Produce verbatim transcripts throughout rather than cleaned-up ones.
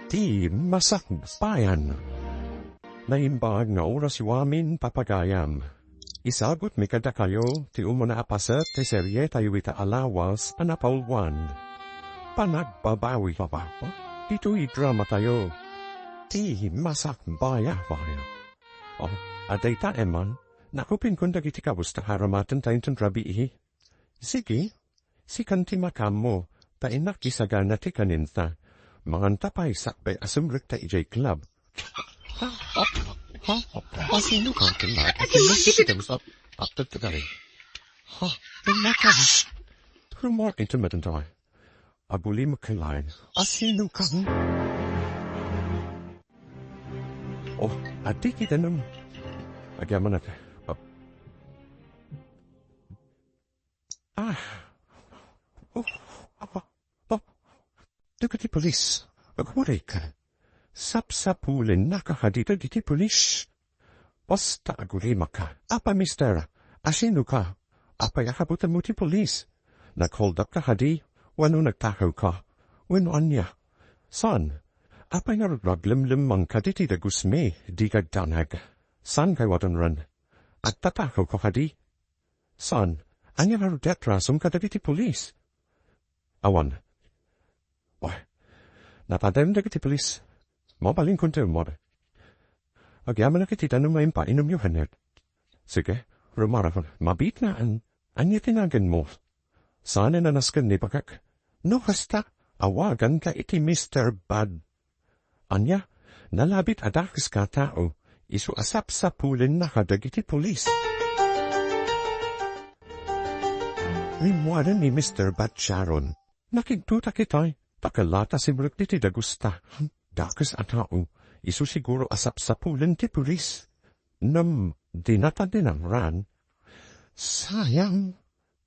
Ti Masakbayan. Naimbag nga oras yo amin, papagayam. Isagutmi kadakayo ti umuna a paset ti serietayo ita a lawas a napauluan. Panagbabawi. Ditoy dramatayo, Ti Masakbayan. Oh, adda ita, Emma. Nakupinkon dagiti kabus ta aramatenta inton rabii. Sige, sikan ti makaammo, ta innak isagana ti kaninta. Manganta pay sakbay a sumrekta idiay club. Ha? Ha? Ha? Asino ka? Asino ka? Asino ka? Asino ka? Ha? Tinaka. Rumor into medentay. Agulim ka lain. Asino ka? Oh, adi kita nam. Agyamanak. Ah. Ah. Oh, ah, oh. Dagiti pulis. Agurayka. Sapsapulennaka kadi dagiti pulis. Basta agulimaka. Apay, mister? Asino ka? Apay a kabutanmo ti pulis? Nag-hold up ka kadi? Wenno nagtakewka? Wenno ania? Saan? Apay ngarud, aglemlemmang kadi ti dagusmi, dika agdanag? Saan kayo adunran? Agtatakewka kadi? Saan? Ania ngarud ti atrasom kadagiti pulis? Awan. Wen, napadayon dagiti pulis. Mabalinkonto, Mor. Agyamanak iti danum nga impainomyo, Henry. Sige, rumarakon. Mabiit nga an-, ania ti naganmo? Saan a nasken ni bagak? No kasta, awaganka iti Mister Bad. Ania, nalabit a dakeska a tao, isu a sapsapulennaka dagiti pulis. Rimmuaren ni Mister Bat Sharon. Nakigtutak itay, ta kallata simrek diti dagusta. Dakes a tao, isu siguro a sapsapulen ti pulis. Ngem dinata dinamran. Sayang,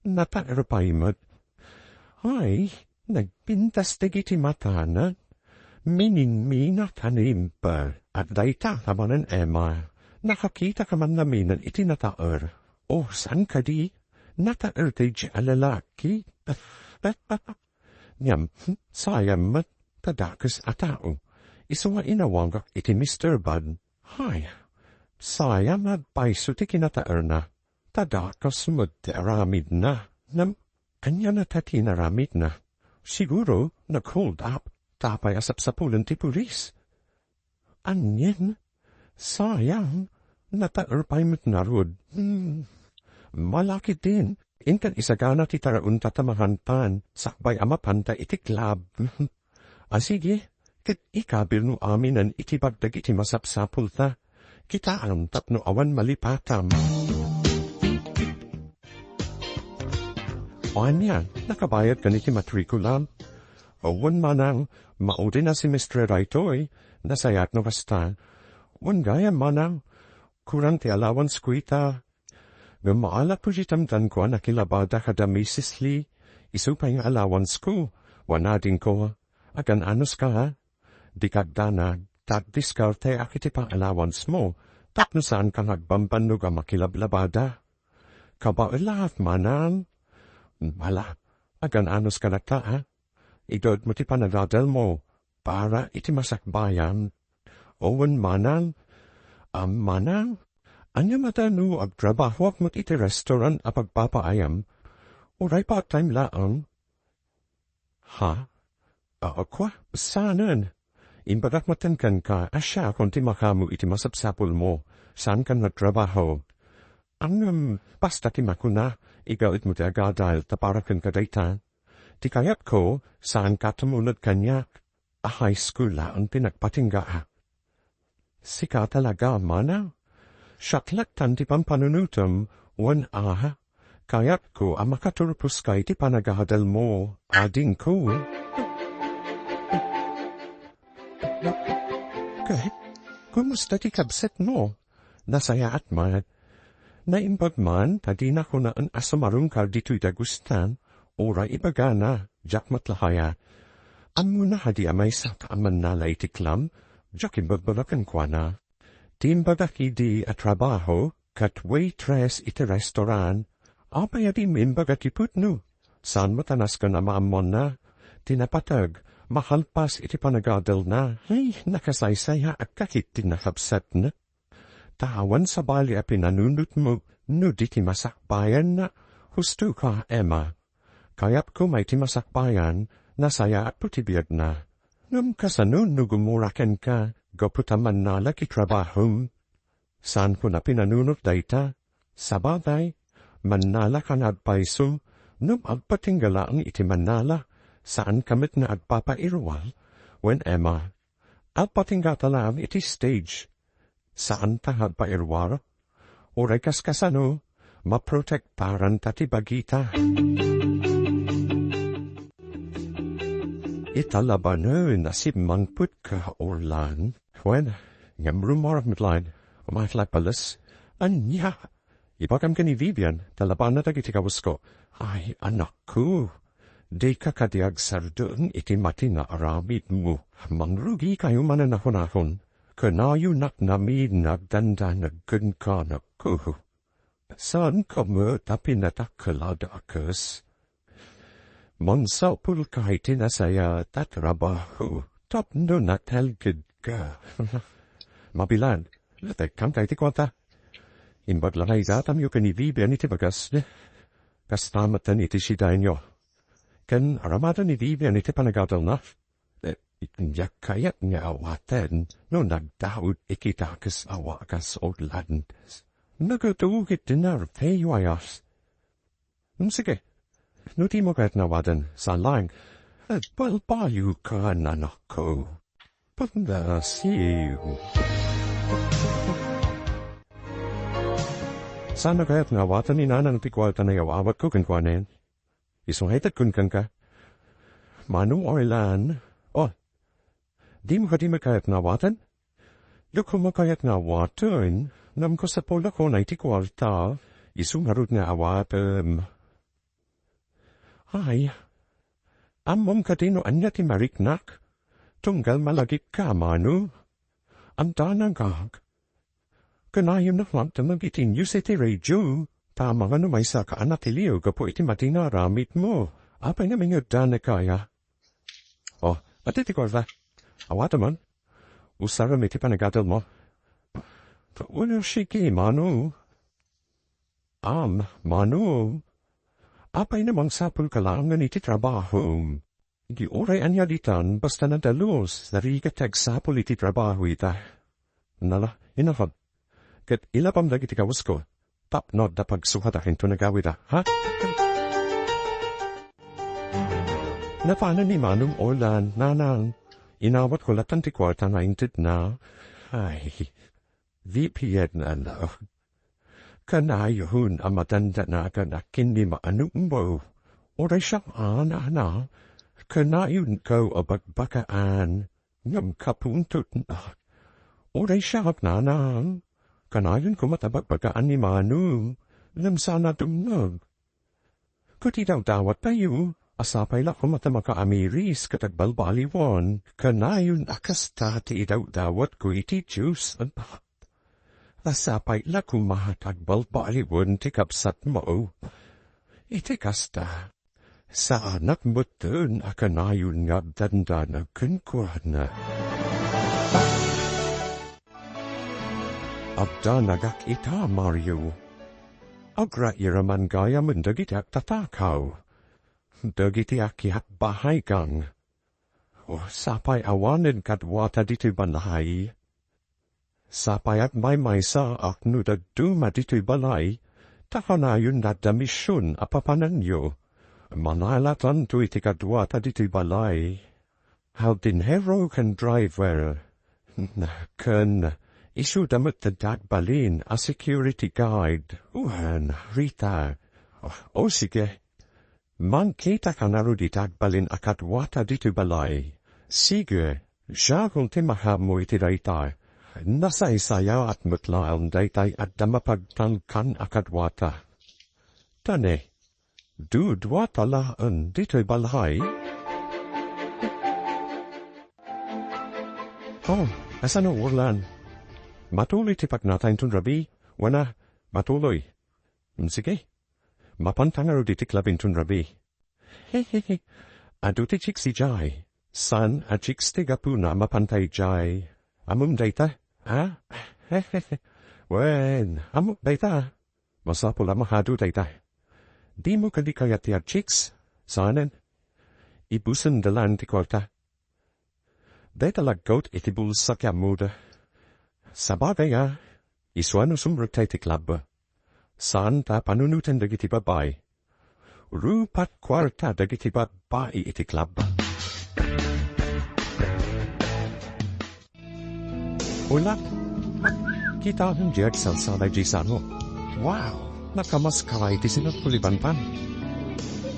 nataer pay met. Ay, nagpintas dagiti matana. Miningminat a naimbag. Adda ita a manen, Emma. Nakakitaka man naminen iti nataer. O, saan kadi? Nataer daydiay a lalaki. Ngem, sayang met, ta dakes a tao. Isu nga inawagak iti Mister Bad. Hay, sayang nga agpayso ti kinataerna. Ta dakes met ti aramidna. Ngem, ania ngata ti inaramidna? Siguro, nag-hold up, ta apay a sapsapulen ti pulis. Anian? Sayang, nataer pay met ngarud. Hmm. Malakidin, inkan isagana ti taraonta ta mangantan, sakbay a mapanta iti club. A sige, ket ikabilmo aminen iti bagdagiti masapsapulta. Kitaem tapno awan malipatam. O ania, nakabayadkan iti matrikulam? Wen, manang, maudin a semestre daytoy, nasayaat no kasta. Wen gayam, manang, kurang ti allowance ko ita. Ngem maala pay ti tamtanko a nakilabada kada Misis Lee, isu pay nga allowance ko, wen adingko. Agan-anos ka, ha? Dika agdanag, ta agdiskarteak iti pang-allowance mo, tapno saanka nga agbambannog a makilablabada. Kabaelat, manang. Ala, agan-anos ka latta, ha? Igawidmo ti panagadalmo para iti masakbayan. Wen, manang. Am, manang, ania ngata no agtrabahoak met iti restaurant a pagpapaayam? Uray part-time laeng. Ha? A, kua, saanen? Imbagak metten kenka a siakon ti makaammo iti masapsapulmo, saankan nga agtrabaho. Ngem, basta ti makuna, igawidmo ti agadal ta para kenka dayta. Ti kayatko, saanka tumunod kaniak. A high school laeng ti nagpatinggaak. Sika talaga, manang? Siak latta ti pampanunotem, wen a, kayatko a makaturposka iti panagadalmo, adingko. Ket, kumusta ti kabsatmo? Nasayaat man. Naimbag man ta dina kunaen a sumarungkar ditoy dagustan, uray ibagana, diak met lahayan. Ammona kadi a maysak a mannala iti club? Diak imbagbaga kenkuana. Ti imbagak idi a trabaho, ket waitress iti restaurant. Apay a dimo imbaga ti putno? Saan met a nasken a maammoanna? Ti napateg, makalpas iti panagadelna. Ay, nakasaysayaat ka ket ti nakabsatna. Ta awan sabali a pinanunotmo no di ti masakbayanna. Husto ka, Emma. Kayatko may ti masakbayan, nasayaatko ti biagna. Ngem kasano no gumura kenka gapu ta mannala ti trabahom? Saanko a pinanunot dayta. Sabagay, mannalaka nga agpayso, ngem agpatingga laeng iti mannala, saanka met nga agpapairuar. Wen, Emma, agpatinggata laeng iti stage. Saanta nga agpairuar. Uray kaskasano, maprotektaranta ti bagita. Ita labanen a simmangpetka, Orlan. Wen, ngem rummuar met laeng, umayat laeng pales. Ania? Ibagam ken ni Vivian, ta labanna dagiti kawesko. Ay, anakko, dika kadi agsardeng iti mati nga aramidmo. Mangrugikayo manen a hunahon. Kanayonak ngamin nga agdandanag kenka, anakko. Saanka met a pinadakkel a dakes? Mangsapulka iti nasayaat a trabaho tapno natelgedka. Mabilan, latekkanka iti kuarta. Imbag la nga idatamyo ken ni Vivian iti bagas. Kasta met iti sidaenyo. Ken aramaten ni Vivian iti panagadelna. Eh, diak kayat nga awaten no nagdaud iti dakes a wagas, Orlan. Nagtugit ti nervioyo aya. Hmm, sige. No dimo kayat nga awaten, saan laeng. Eh, balbaliwka, anakko. Pagdasiw. Saan kayat nga awaten ni Nanang ti kuarta nga iyaw-awatko kenkuana? Isu nga itedkon kenka. Mano, Orlan? Oh, dimo kadi kayat nga awaten? Dimo kayat nga awaten? Ngem kasapulak unay ti kuarta. Isu ngarud nga awatem. Ay, ammom kadi no ania ti mariknak? Tunggal malagitka, mano? Agdanagak. Kanayon a agdamag iti news iti radio. Ta amangan no maysaka a natiliw gapu iti mati nga aramidmo. Apay nga mangiddanag kaya? Oh, adda ti kuarta. Awatem man. Usarem iti panagadelmo. Uno, sige, mano. Am, mano. Apay nga mangsapulka laengen iti trabahom? Di uray ania ditan, basta nadalus, narigat ti agsapul iti trabaho ita. Nala, inakab. Ket ilapam dagiti kawesko. Tapno adda pagsukadak inton agawida, ha? Napanan ni Manong Orlan, Nanang. Inawatko latta ti kuarta nga intedna. Ay, Vivian, anak. Kanayon a madandanagan a ken ni Manongmo. Uray siak, Nanang, kanayonko a bagbagaan. Ngem kapuntotna. Uray siak, Nanang, kanayonko met a bagbagaan ni Manong. Ngem saan a dumngeg. Ket idawdawattayo, a sapay la koma ta makaamiris ket agbalbaliwen, kanayon a kasta ti idawdawatko iti Dios, a sapay la koma ta agbalbaliwen ti kabsatmo. Iti kasta, saanak metten a kanayon nga agdandanag kenkuana. Agdanagak ita, Mario. Agrairaman gayam dagiti agtatakaw. Dagiti akiat bahay gang. O, sapay awanen kaduata ditoy balay. Sapay agmaymaysaak no dadduma ditoy balay, ta kanayon nga adda mision a papananyo. Manalatanto iti kaduata ditoy balay. Hardinero ken driver. Ken isuda met ti agbalin a security guard. Wen, Rita. O, o, sige. Mangkitaka ngarud iti agbalin a kaduata ditoy balay. Sige, siakon ti maammo iti dayta. Nasaysayaat met laeng daytay adda mapagtalkan a kaduata. Ta ne, duduata laeng ditoy balay. Oh, kasano, Orlan? Matuloy ti pagnata inton rabii? Wen a, matuloy. Mm, sige. Mapanta ngarud iti club inton rabii. Hehehe. Adu ti chicks idiay. Saan a chicks ti gapuna a mapantay jay. Ammom dayta? Ha? Wen, ammok dayta. Masapul a mahado dayta. Dimo kadi kayat ti a chicks? Saanen. Ibusenda laeng ti kuarta. Dayta lagkot iti bulsa ti ammoda. Sabagay a, isu a no sumrekta iti club. Saan ta panunoten dagiti babbai. Rupat kuarta dagiti babbai iti club. Hola, kitaem diay agsalsala idiay sano. Wow! Nakamaskara iti sinagkulibanpan.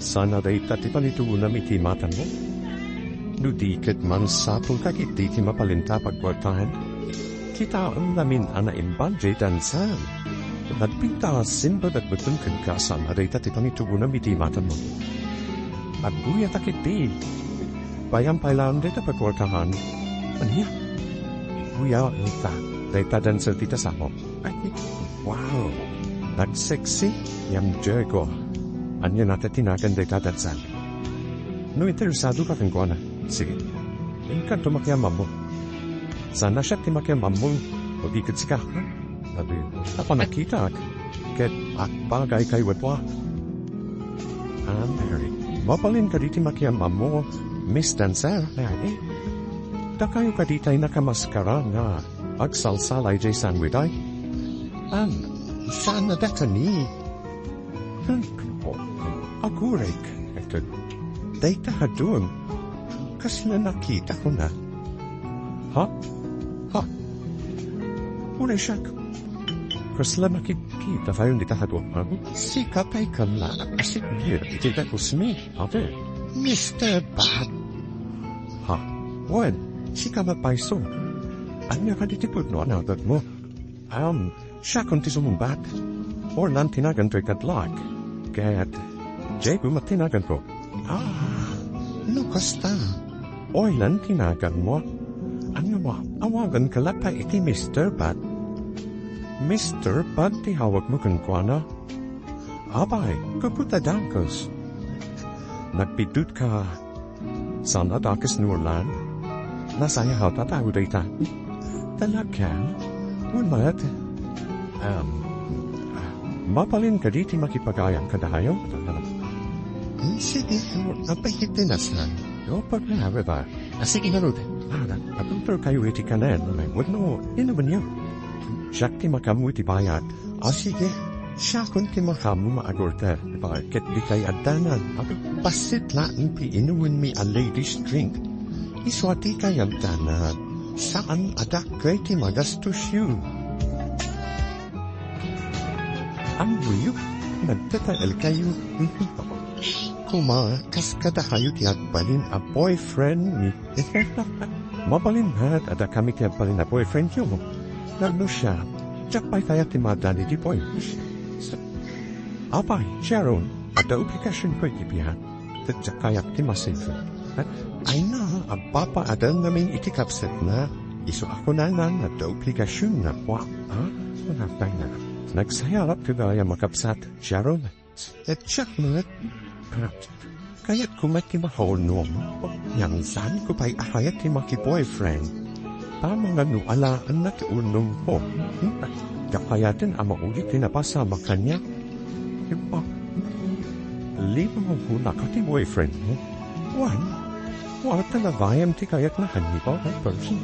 Saan a dayta ti panituonam iti matanmo? No di ket mansapulka ketdi ti mapalinta a pagkuartaen. Kitaem ngamin a naimbag diay dancer. Nagpinta a simbag metten kenka, saan a dayta ti panituonam iti matanmo. Agguyatak ketdi. Payam pay laeng dayta pagkuartahan. Ania? Agguyatak dayta dancer ti tasamo. Ay, wow! Nagseksi, ngem Jericho. Ania nata ti nagan dayta dancer? No interesadoka kenkuana, sige. Inkanto makiam-ammo. Saan a siak ti makiam-ammo, o di ket sika. Abi, a pannakitaak, ket agbagaykayo tua. Ah, Mary, mabalin kadi ti makiam-ammo, Miss Dancer? Ay, dakayo kadi tay nakamaskara nga agsalsala idiay sandwich ay? An, saan a dakami? Aguray ka, dayta hadun. Kasla nakita ko na. Ha? Ha? Uray siak. Kasla nakikita tayo dita hadun, ha? Sika pay kalla a sigir iti dakusmi, ate. Mister Bad. Ha? Wen, sika met payso. Ania kadi ti pudno a naganmo? Am, siakon ti sumungbat. Orlan ti nagan toy kadlak. Ket Jay met ti naganko. Ah, no kasta, Orlan ti naganmo. Ania, awaganka latta iti Mister Bad. Mister Bad ti hawagmo kenkuana. Apay, gapu ta dakes. Nagbiddut ka. Saan a dakes ni Orlan? Nasayaat a tao dayta. Talaga? Wen met? Em, mabalin kadi ti makipagayam kadakayo? Hmm, sige, apay iti nasan? No, paglawe ba? Ah, sige, ngarud. Ah, abutor kayo iti kanen, wenno inumenyo. Siak ti makaammo iti bayad. Ah, sige. Siakon ti makaammo nga agurter. Ket dikay addanan, bassit laeng ti inumenmi a ladies drink. Isu a dikay addanan, saan a dakkel ti magastos yo. Ammoyo, nagtatael kayo. Kuma, kas kadakayo ti agbalin a boyfriend mi. Mabalin met a dakami ti agbalin a boyfriend yo. Ngem no siak, diak pay kayat ti maaddaan iti boy. Apay, Sharon, adda obligasionko iti biag. Ket diak kayat ti masideg. Ayna a papaadan ngamin iti kabsatna. Isu a kunana nga adda obligasionna. Wa, ha? Kunatayna. Nagsayaatka gayam a kabsat, Sharon. Et siak met, kayatko met ti mahaunong. Ngem saanko pay a kayat ti maki-boyfriend. Amangan no alaenna ti unongko. Diak kayaten a mauli ti napasamak kaniak. Lima hunaka ti boyfriendmo. Wen, kuarta na gayam ti kayatna, honey, okay, person.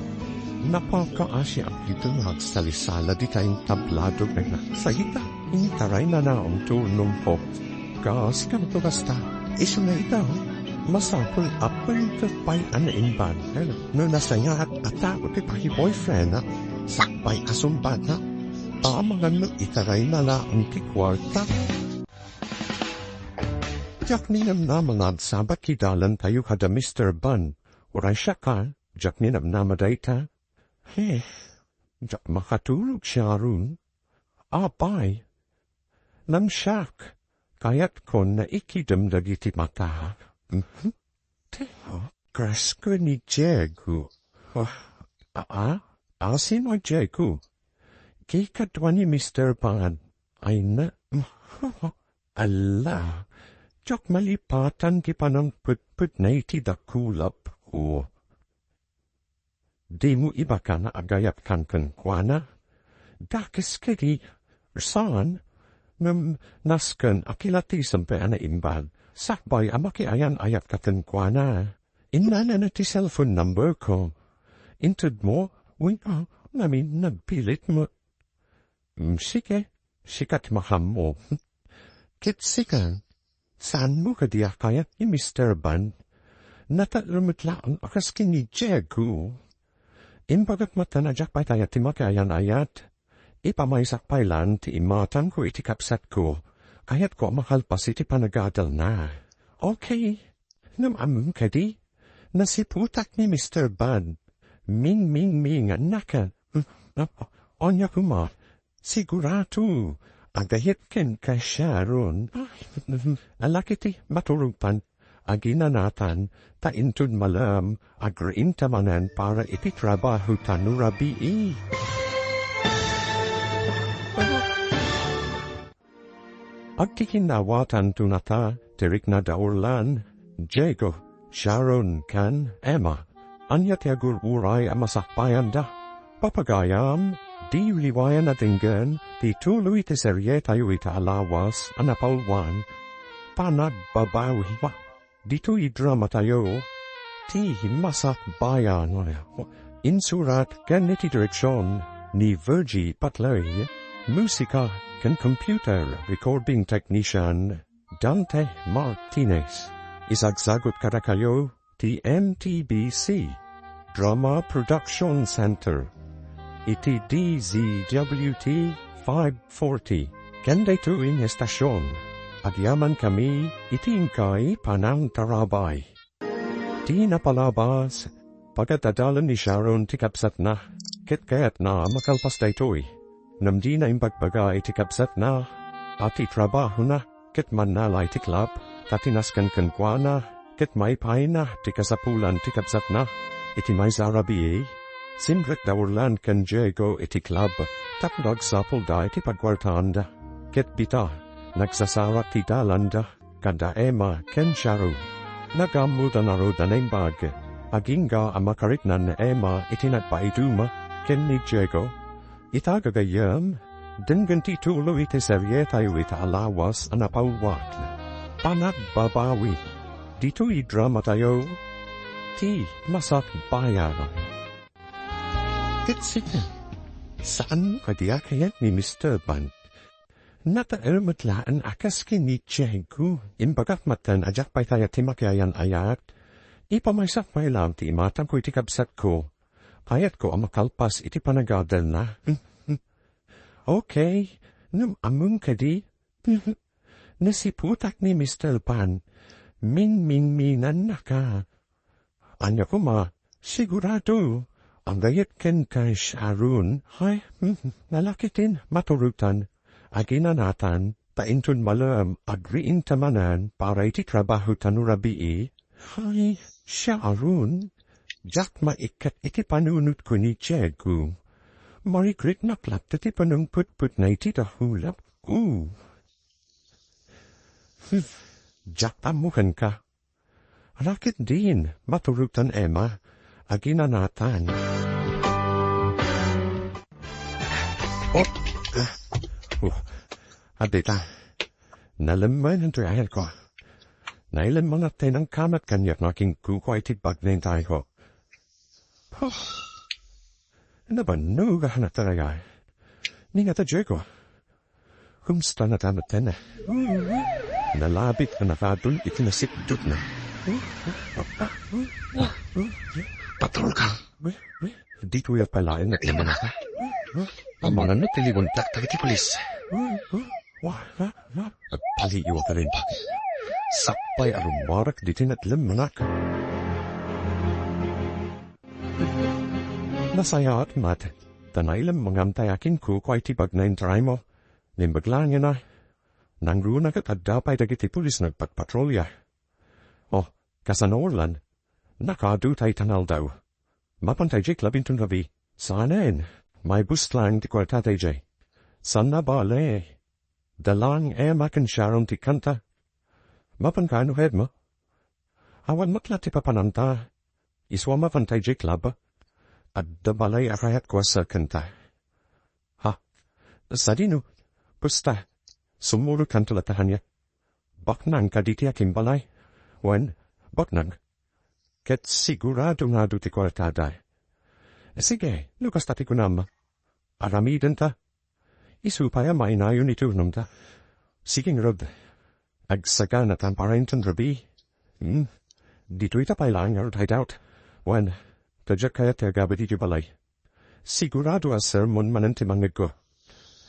Napakaasiak ditoy nga agsalisala dita intabladok nga nagsagita. Intarayna na ang tulong ko. Kas kanto kasta, isu nga ita, masapul a pwede pay a naimbag. No nasayaat a tao ti paki-boyfriend, sakbay a sumbata, amangan no itarayna laeng ti kuarta. Diak ninamnama nga agsabak ti dalantayo kada Mister Ban. Uray siak, diak ninamnama dayta. He, diak makatulog, Sharon. Apay, ngem siak, kayatkon nga ikidem dagiti mata. Mhm. Teo, crush ko ni Diego. Ah, ah, ah, sino Diego? Kikadua ni Mister Pan. Ay na, ala, diak malipatan ti panangpetpetna iti dakulap. Dimo ibagana a gayatkan kenkuana? Dakes kadi, saan? Ngem nasken a kilatisem pay a naimbag. Sakbay a makiayan-ayatka kenkuana. Innanana ti cellphone number ko. Intedmo, wenno ngamin nagpilit met. Mm, sige, sika ti maammo. Ket sika, saanmo kadi a kayat ni Mister Ban? Nataemek laeng a kas ken ni Diego. Imbagak met a diak pay kayat ti makiayan-ayat. Ipamaysak pay laeng ti imatangko iti kabsatko. Kayatko a makalpas iti panagadalna. Okay. Ngem ammom kadi? Nasiputak ni Mister Ban. Mingmingmingannaka. Ania koma? Sigurado. Agayat kenka, Sharon. Alakit ti maturogtan. Aginanatan, ta inton malem, agriinta manen para iti trabaho ta no rabii. Agkikinnawatanto nata ti rikna da Orlan, Diego, Sharon, ken Emma. Ania ti agur-uray a masakbayanda? Papagayam, di liwayan a denggen ti tuloy ti serietayo ita a lawas a napauluan, Panagbabawi. Ditoy dramatayo, ti Masakbayan. Insurat ken iti direksion ni Virgie Patlay, musika ken computer recording technician Dante Martinez. Isagsagut kadakayo ti M T B C Drama Production Center iti D Z W T five forty. Ken daytoy nga estasion, agyamankami iti inkay panangtarabay. Ti napalabas, pagadadalen ni Sharon ti kabsatna, ket kayatna a makalpas daytoy. Ngem dina imbagbaga iti kabsatna a ti trabahona ket mannala iti club, ta ti nasken kenkuana ket maipayna ti kasapulan ti kabsatna. Iti maysa a rabii, simrek da Orlan ken Diego iti club tapno agsapulda iti pagkuartaanda. Ket bita, nagsasarak ti dalanda kada Emma ken Sharon. Nagammoda ngarud a naimbag. Agingga a makariknan ni Emma iti nagpaiduma ken ni Diego. Ita gagayyem, denggen ti tuloy iti serietayo ita a lawas a napauluan, Panagbabawi. Ditoy dramatayo, ti Masakbayan. Ket sika, saanmo kadi a kayat ni Mister Ban? Nataemek laeng a kas ken ni Diego. Imbagak metten a diak pay kayat ti makiayan-ayat. Ipamaysak pay laeng ti imatangko iti kabsatko. Kayatko a makalpas iti panagadalna. Okay, ngem ammom kadi? Nasiputak ni Mister Ban. Mingmingmingannaka. Ania koma, sigurado, agayat kenka, Sharon. Hay, hmm, nalakit ti maturutan, aginanatan, ta inton malem, agriinta manen para iti trabaho ta no rabii. Hay, Sharon, diak maikkat iti panunotko ni Diego. Marigretnak latta ti panangputputna iti dahulapko. Hmm, diak ammo kenka. Raketdin, maturutan Emma, aginanatan. Oh, ah, oh, adita. Nalemmen ti ayatko. Nailemmanak ti nangkamat kaniak nga kinkuko iti bagnen tayo. Huh. Nabannog a natarayay. Ni nga ta, Diego. Kumusta na ta metten? Nalabit a nakadun iti nasipdutna. Patrol ka. Ditoy a palaen nga timanaka. Amangan no tiliwantak dagiti pulis. Agpaliiwak a limbag. Sakbay a rummuarek ditoy nga timanaka. Nasayaat met, ta nailemmengam ti kinkuko iti bagnen tayo. Naimbag laeng a nangruna ket adda pay dagiti pulis nagpatpatrolya. Oh, kasano, Orlan? Nakaadu tay tan aldaw. Mapan tay diay club inton rabii. Saanen, maibus laeng ti kuarta tay diay. Saan a bale. Dalaeng Emma ken Sharon ti kanta. Mapan ka no, Emma? Awan met la ti papananta. Isu a mapantay diay club. Adda balay a kayatko a serkenta. Ha? Sadino? Pusta, sumulotkanto latta kaniak. Baknang kaditi a kimbalay. Wen, baknang. Ket sigurado nga adu ti kuartada. Sige, no kasta ti kunam, aramidenta. Isu pay a mainayon iti unongta. Sige ngarud. Agsagana ta para inton rabii. Hmm. Ditoy ta pay laeng ngarud, hideout. Wen, ta diak kayat ti agawid iti balay. Sigurado a sermon manen ti mangngegko.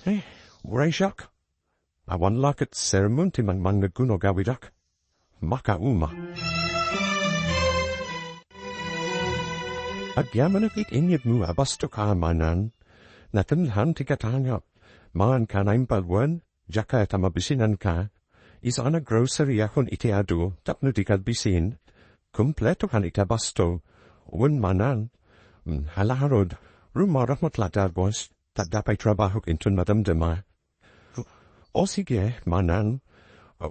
Eh, uray siak. Awan la ket sermon ti mangmangngegko no agawidak. Makauma. Agyamanak iti inyegmo a bastoka, Manang. Natenlan ti gatangak. Maanka naimbag wen, diak kayat a mabisinanka. Isu a naggroceryakon iti adu tapno dika agbisin. Kumpletokan iti basto. Wen, Manang. Hmm, hala ngarud, rumarap met la ti dagus, ta adda pay trabahok inton madamdama. O sige, Manang.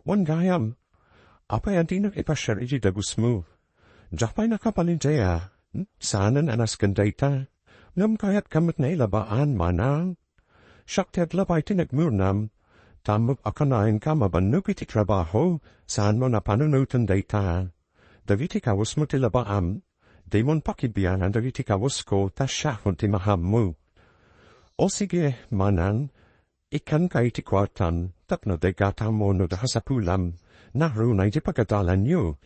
Wen gayam, apay a dinak ipasiar iti dagusmo? Diak pay nakapalintea. Saanen a nasken dayta. Ngem kayatka met nga ilabaan, Manang. Siak ti aglaba iti nagmurnam. Tamok a kanaenka a mabannog iti trabaho, saanmo a panunoten dayta. Dagiti kawesmo ti labaam, dimon pakibiangan dagiti kawesko ta siakon ti mahammo. O sige, Manang, ikkanka iti kuartam tapno daygatam wenno kasapulam. Naruna iti pagadalanyo.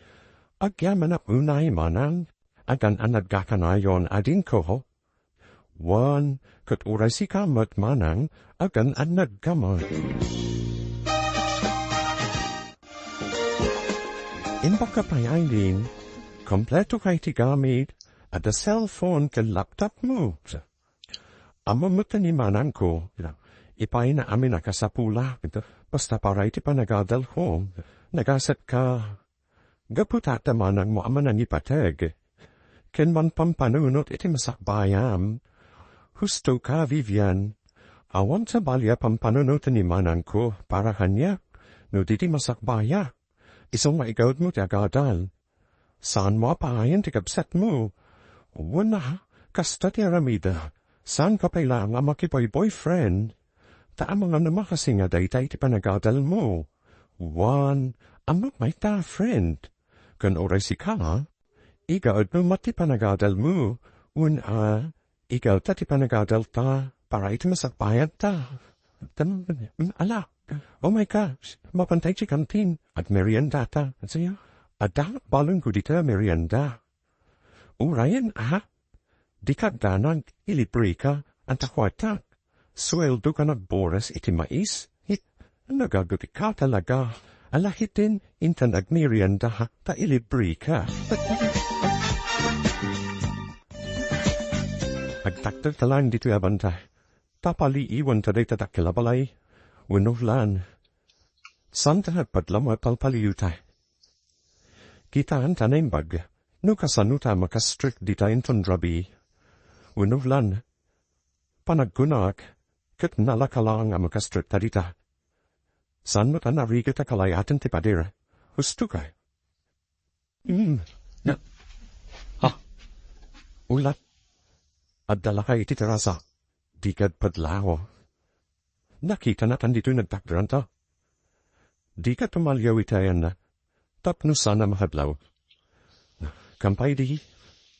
Agyamanak unay, Manang, agan-annadka kanayon, adingko. Wen, ket uray sika met, Manang, agan-annadka met. Imbagka pay, Aileen, kompletoka iti gamit, adda cellphone ken laptopmo. Ammom met ni manangko, ipaayna amin a kasapulak, basta para iti panagadalko. Nagasatka. Gapu ta adda manangmo a manangipateg ken mangpampanunot iti masakbayam. Hustoka, Vivian. Awan sabali a pampanunoten ni manangko para kaniak no di ti masakbayak. Isu nga igawidmo ti agadal. Saanmo a paayen ti kabsatmo. Wen a, kasta ti aramidda. Saanka pay laeng a makiboy-boyfriend. Ta amangan a makasingada ita iti panagadalmo. Wen, ammok mayta, friend. Ken uray sika, igawidmo met ti panagadalmo. Wen a, igawidta ti panagadalta para iti masakbayanta. Tam-, ala, oh my gosh, mapantay ti kantin, agmeriendata. Adda balonko dita merienda. Urayen, a? Dika agdanag, ilibreka, anta kuartak. Sueldoka nagbores iti mais. Hit, nagagutika talaga. Ala hiten, intan agmerienda, ha, ta ilibreka. Agtakder ta laeng ditoy a banda. Ta paliiwanta dayta dakkel a balay. Wenno lan. Santa agpadlaw a palpaliiwta. Kitaenta naimbag no kasano ta makastrek dita inton rabii. Wenno lan, panagkunak, ket nalaka laeng a makastrek ta dita. Saan met a narigat a kalayaten ti pader. Husto ka. Mm. Na. Ha? Ulat. Adda lakay iti terasa. Dika agpadlaw. Nakitana tan ditoy nagtakderanta. Dika tumaliaw iti ayanna. Tapno saan a makadlaw. Kampay di,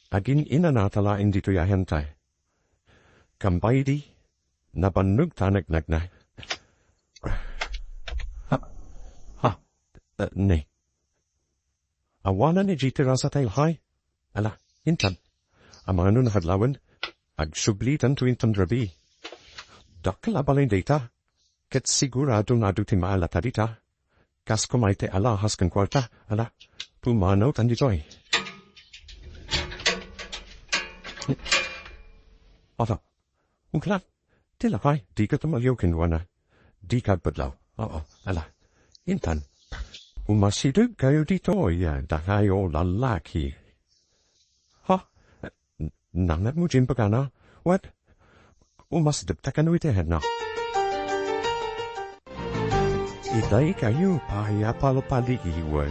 agin-inanata laeng ditoy ayanta. Kampay di, nabannog ta nagnagna. Ha? Ha? Eh, ne. Awanan idiay terasa tay lakay. Ala, intan. Amangan no nakadlawen, agsublitanto inton rabii. Dakkel a balay dayta. Ket sigurado nga adu ti maalata dita. Kas koma iti alahas ken kuarta, ala, pumanawtan ditoy. Ata, uglat, ti lakay, dika tumaliaw kenkuana. Dika agpadlaw. Oo, ala. Intan, umasidegkayo ditoy, dakayo lalaki. Ha? N-, nangnangmo diay imbagana? What? Umasidegta kano iti henna? Idaykayo pay a palpaliiwen,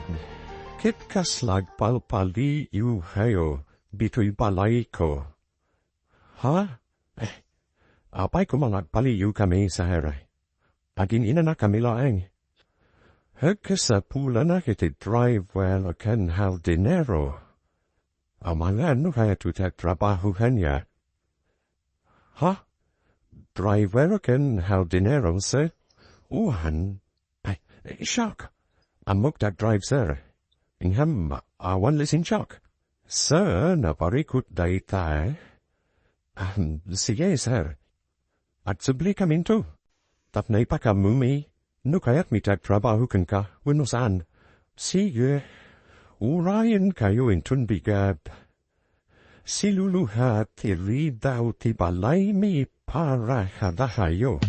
ket kasla agpalpaliiwkayo, ditoy balayko. Ha? Eh, apay koma nga agpaliyokami, sir? Agin-inanakami laeng. Agkasapulana iti driver ken hardinero. Amangan no kayatyo ti agtrabaho kaniak. Ha? Driver ken hardinero, sir? Wen. Ay, siak. Ammok ti agdrive, sir. Ngem awan lisensiak. Sir, naparikut dayta, eh? Ahem, sige, sir. Agsubli kaminto. Tapno ipakaammomi no kayatmi ti agtrabaho kenka wenno saan. Sige, urayenkayo inton bigat. Siluluha ti ridaw ti balaymi para kadakayo.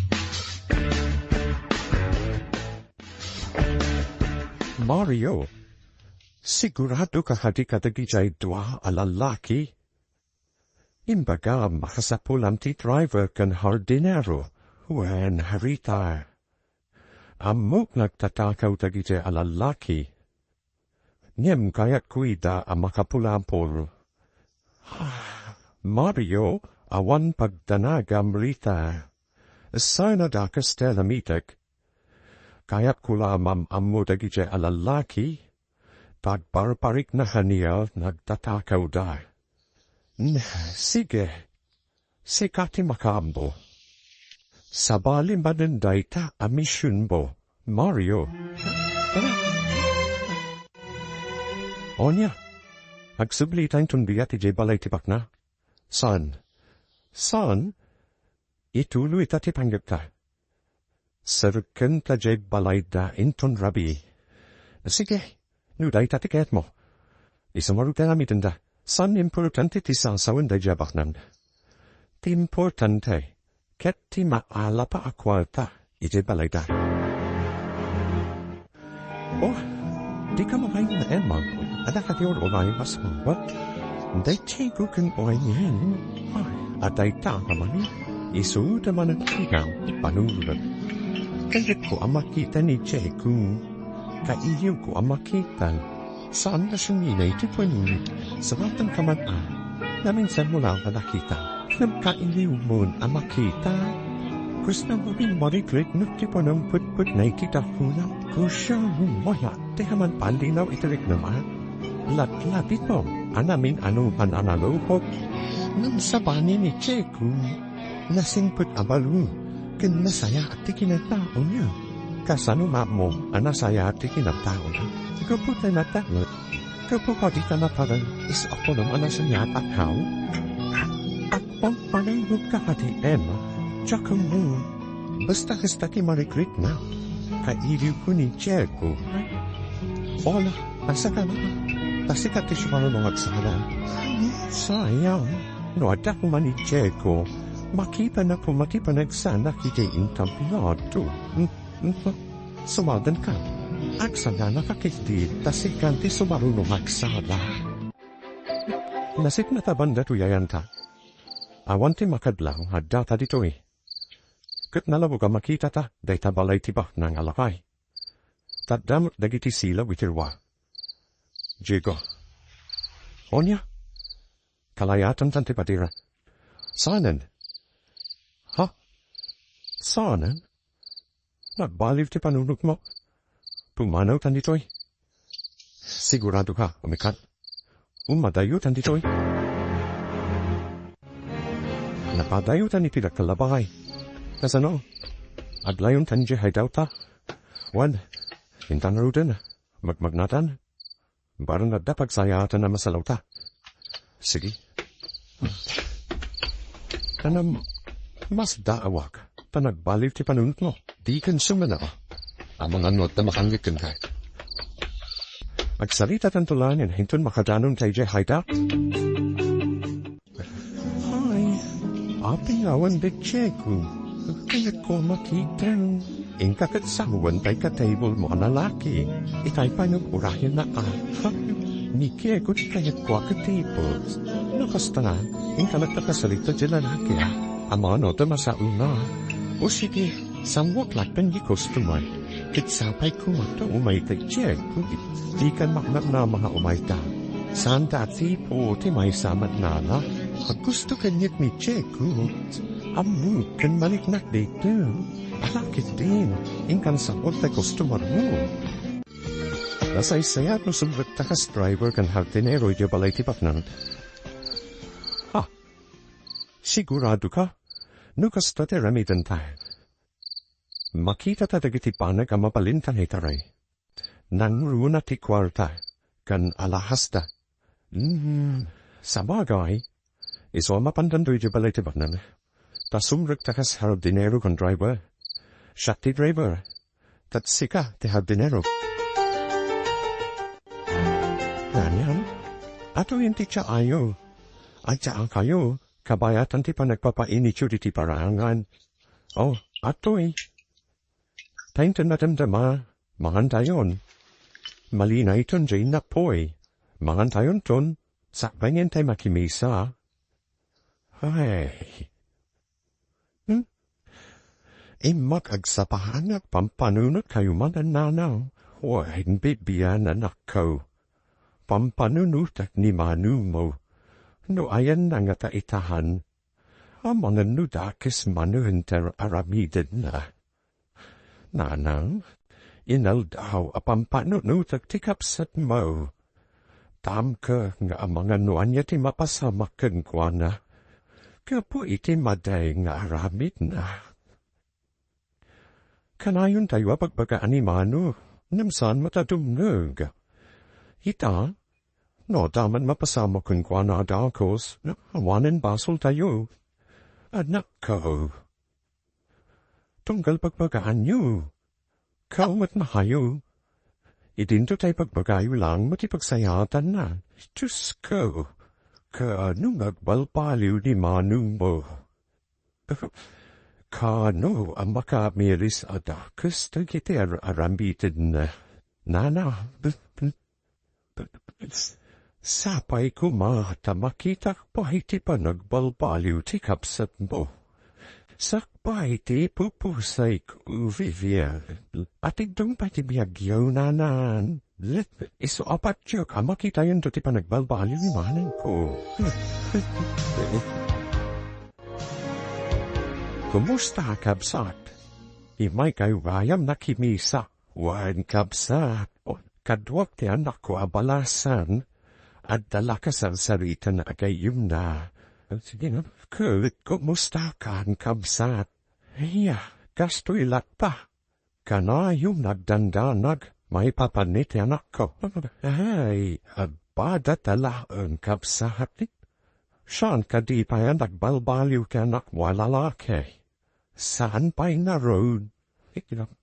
Mario, siguradoka kadi kadagijay dua a lalaki? Imbagam, makasapulam ti driver ken hardinero, wen, Rita. Ammok nga agtatakaw dagiti a lalaki. Ngem kayatko ida a makapulapol. Mario, awan pagdanagam, Rita. Saan a dakes ti alamitek? Kayatko la a mam-ammo dagiti a lalaki, ta agparparikna kaniak nga agtatakawda. N-, sige, sika ti makaammo. Sabali manen dayta a misionmo, Mario. Ania, agsublita inton bigat idiay balay ti bakna? Saan? Saan? Ituloyta ti panggepta. Serkenta diay balayda inton rabii. Sige, no dayta ti kayatmo. Isu ngarud ti aramidenda. Saan nga importante ti sasawenda idiay baknang. Ti importante, ket ti maalapa a kuarta idiay balayda. Oh, dika makainna, Emma. Adda kadi uray a sumbat. Daytoy ken uray ni Hen. Ay, adda ita a mani. Isu ta manen ikaw, panunod. Kayatko a makita ni Diego. Kailiwko a makita. Saan nga sumina iti panunod. Sabatan ka man, ah. Naminsan mo lang a nakita. Ngem kailiwmon a makita. Kusna mo rin marikrik no ti panangpetpet na iti dakuna. Kusya mo maya, ti haman pallinaw iti riknama. Latlatit mo, a namin ano man a nalukok. Ngem sabali ni Diego, nasingpet a balo, ken nasayaat ti kinataona. Kasano nga ammo a nasayaat ti kinataona? Gapu ta natanget. Gapu kadi ta naparan, is apo naman a nasayaat a tao? Agpagpalenggot ka kadi, Emma. Diak ammo. Basta kasta ti marikrik na. Kailiwko ni Diego. Ola, asa ka na? Ta sika ti sumaruno nga agsala. Sayang. No adda koma ni Diego, makitana koma ti panagsanak iti intampinado. Sumadanka. Agsaganaka ketdi ta sika ti sumaruno nga agsala. Nasipnata banda ti ayanta. Awan ti makadlaw nga addata ditoy. Ket nalabok a makitata dayta balay ti bakna nga lakay. Tadda met dagiti silaw iti rua. Diego. Onia? Kalayatantan ti padira. Saanen? Ha? Saanen? Nagbaliw ti panunotmo. Pumanawtan ditoy. Siguradoka, umikat. Umadayotan ditoy. Napadayotan iti dakkel a balay. Kasano? Aglawontan idiay hideout-ta. Wen, intan ngaruden. Magmagnatan. Barang adda pagsayaatan a masalawta. Sige. Kanam, masdaawak ta nagbaliw ti panunotmo. Diken sumana. Amangan no adda makanget kenka. Agsaritatanto laeng inton makadanonta idiay hideout. Ay, apay nga awan daydiay ko. Kayatko a makita. Inka ket sawen tay ka table mo a lalaki. Itay pay nag-urayan na ka. Ni Diego ti kayatko a ka table. No kasta nga, inka nagkakasarita ti lalaki a. Amano ta masauna. O sige, samwak laeng ni customer. Ket sapay koma ta umay tay Diego. Dikan maknamnama nga umayta. Saan dati po ti maysa met nana? Gusto kaniak ni Chico. Ammok ken maliknak daytoy. Ala ketdin, inkan sapul ti customer mo. Nasaysayaat no sumrekta kas driver ken hardinero idiay balay ti baknang. Ah, sigurado ka? No kasta ti aramidenta, makitata dagiti banag a mabalin ta naitaray. Nangruna ti kuarta ken alahasta. Hmm, sabagay, isu a mapandanto idiay balay ti baknang. Ta sumrekta kas hardinero ken driver. Siak ti driver. Ket sika ti hardinero. Nganyan, atoyen ti tsaayo. Adda a kayo, kabayatan ti panagpapainityo ditoy parangan. Oh, atoy. Ta inton madamdama, mangantayon. Malinayton diay nappuy. Mangantayon ton, sakbay ngentay makimisa. Ay. Hmm? Immak agsapahanak pampanunot kayo manen nanaw. Wen bibiananakko. Pampanunotek ni manumo. No ayanna nga ta itahan. Amangan no dakes manen ti ar-, aramidenna. Nanang, inaldaw a pampanunotek ti kabsatmo. Tamko nga amangan no ania ti mapasamak kenkuana. Gapu iti madi nga aramidna. Kanayontayo a bagbagaan ni Mano, ngem saan met a dumngeg. Ita, no adda man mapasamak kenkuana a dakes, awanen basoltayo. Anakko. Tunggal bagbagaanyo. Kaw met mahayo. Idinto tay bagbagayo laeng met ti pagsayaatanna. Diosko, kaano nga agbalbaliw ni Mano mo? Kaano a makamiris a dakes dagiti ar-, aramiden, nana? Sapay koma ta makitak pay ti panagbalbaliw ti kabsatmo. Sakbay ti pupusayko, Vivian. Atiddong pay ti biagyo, nana. Isu a patiek a makitayonto ti panagbalbaliw ni manangko. Kumusta, kabsat? Immaykayo gayam nakimisa. Wen, kabsat, o, kaduak ti anakko a balasan. Adda la kasarsaritaen a gayyemna. Sige, no? Ket kumusta kan, kabsat? Iya, kastoy latta. Kanayon agdandanag, maipapan ni ti anakko. Ay, agbada ta laeng, kabsat. Saan kadi pay a nagbalbaliw ti anakmo a lalaki? Saan pay ngarud?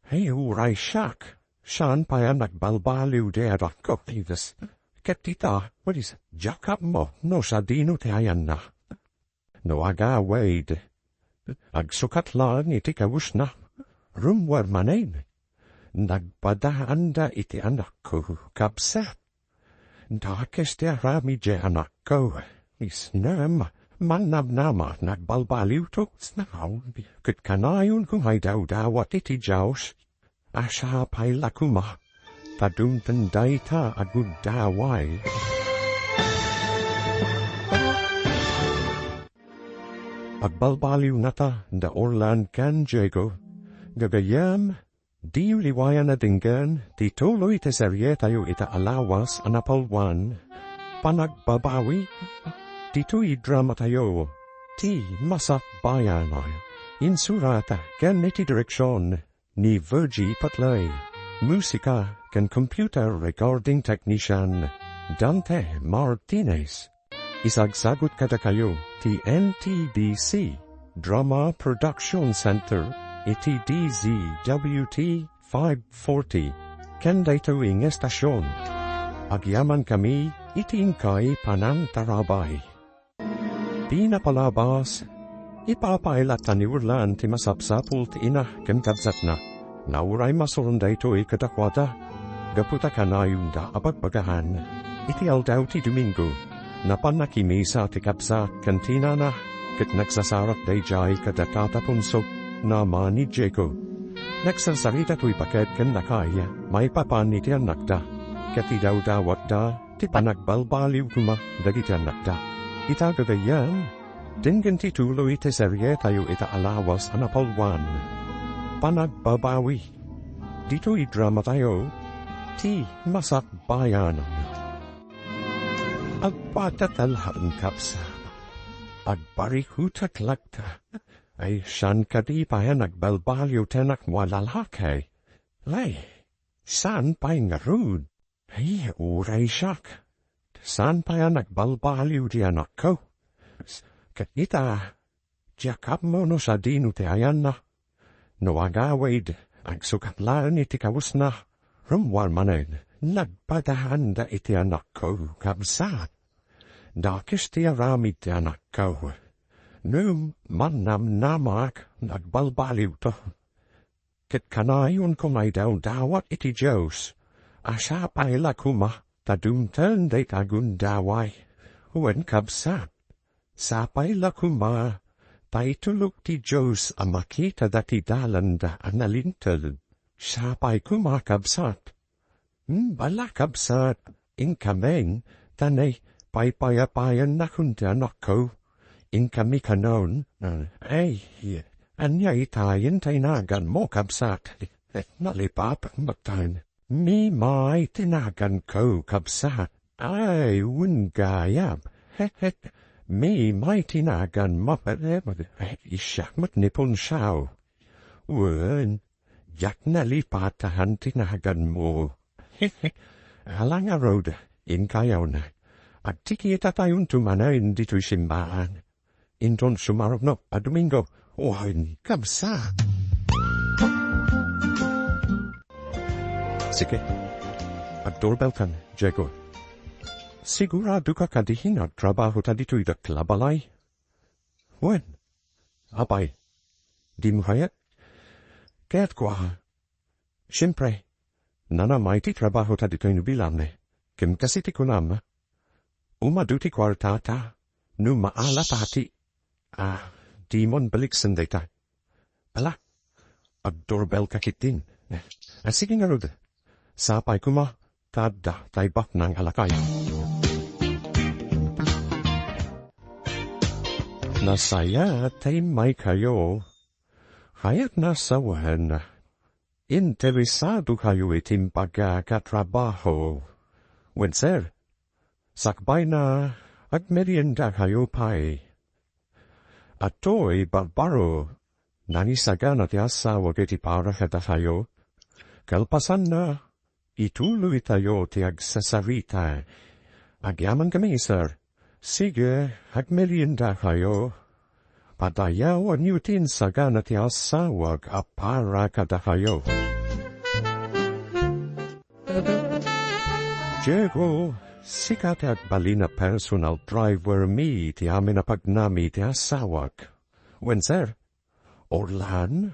Ay, uray siak. Saan pay a nagbalbaliw ti anakko? Ket ita, diak ammo no sadino ti ayanna. No agawid, agsukat laeng iti kawesna, rummuar manen, nagbadaanda iti anakko, kabsat. Dakes ti aramid diay anakko. Isnem, mannamnama, nagbalbaliwto, ket kanayon koma idawdawat iti Dios. Sapay la koma, ta dumteng dayta a guddaway. Agbalbaliw ngata da Orlan ken Diego. Gagayyem, diyo liwayan a denggen ti tuloy ti serietayo ita a lawas a napalwan, Panagbabawi. Ditoy dramatayo, Ti Masakbayan. Insurat ken iti direksion ni Virgie Patlay. Musika ken computer recording technician, Dante Martinez. Isagsagut kadakayo ti N T D C Drama Production Center iti D Z W T five forty ken daytoy nga estasion. Agyamankami iti inkay panangtarabay. Ti napalabas, ipapaila ta ni Orlan ti masapsapul ti ina ken kabsatna. Nauray masuron daytoy kadakuada, gapu ta kanayonda a bagbagaan. Iti aldaw ti Domingo, napan nakimisa ti kabsat ken ti nana, ket nagsasarak daydiay kada tata Ponso, ama ni Diego. Nagsarsarita toy baket ken lakay, maipapan iti annakda, ket idawdawatda, ti panagbalbaliw koma dagiti annakda. Ita gagayyem, denggen ti tuloy ti serietayo ita a lawas a napalwan, Panagbabawi. Ditoy dramatayo, ti masakbayan. Agpatatallaen, kabsat. Agparikutak latta. Ay, saan kadi pay a nagbalbaliw ti anakmo a lalaki? Ay, saan pay ngarud? Ay, uray siak. Saan pay a nagbalbaliw ti anakko? Ket ita, diak ammo no sadino ti ayanna. No agawid, agsukat laeng iti kawesna. Rummuar manen, nagpadaanda iti anakko, kabsat. Dakes ti aramid ti anakko. Ngem mannamnamak, nagbalbaliwto. Ket kanayon koma idawdawat iti Dios a sapay la koma ta dumteng dayta a gundaway. Wen, kabsat, sapay la koma ta itulok ti Dios a makita dati dalanda a nalinteg. Sapay koma, kabsat. Hmm, bala, kabsat, inkamin, ta nay, paypayapayannak ti anakko. Inkami kanon, ah, ay, ania itayen ta inaganmo, kabsat? Eh, nalipatak metten. Mimay ti naganko, kabsat. Ay, wen gayam. He, he, Mimay ti naganmo, eh, eh, eh, siak met ni Punsaw. Wen, diak nalipatan ti naganmo. Ala ngarud, inkayon. Agkikitatayon manen ditoy simbahan. Inton sumarno a Domingo, wen, kabsat. Sige, agdoorbellkan, Diego. Siguradoka kadi nga agtrabahota ditoy dakkel a balay? Wen, apay, dimo kayat? Kayatko a. Siempre, nanamay ti trabahota ditoy no bilang. Ken kas iti kunam, umadu ti kuartata, no maalatati. Ah, dimon baliksen dayta. Ala, agdoorbellka ketdin. Ah, sige ngarud. Sapay koma, ta adda tay baknang a lakay. Nasayaat ta immaykayo. Kayatna a sawen, interesadokayo iti imbagak a trabaho. Wen, sir, sakbayna, agmeriendakayo pay. Adtoy, Barbaro, nangisagana ti asawak iti para kadakayo. Kalpasanna, ituloytayo ti agsasarita. Agyamankami, sir. Sige, agmeriendakayo. Padayawanyo ti insagana ti asawak a para kadakayo. Diego, sika ti agbalin a personal driver mi iti amin a pagnami iti asawak. Wen, sir. Orlan,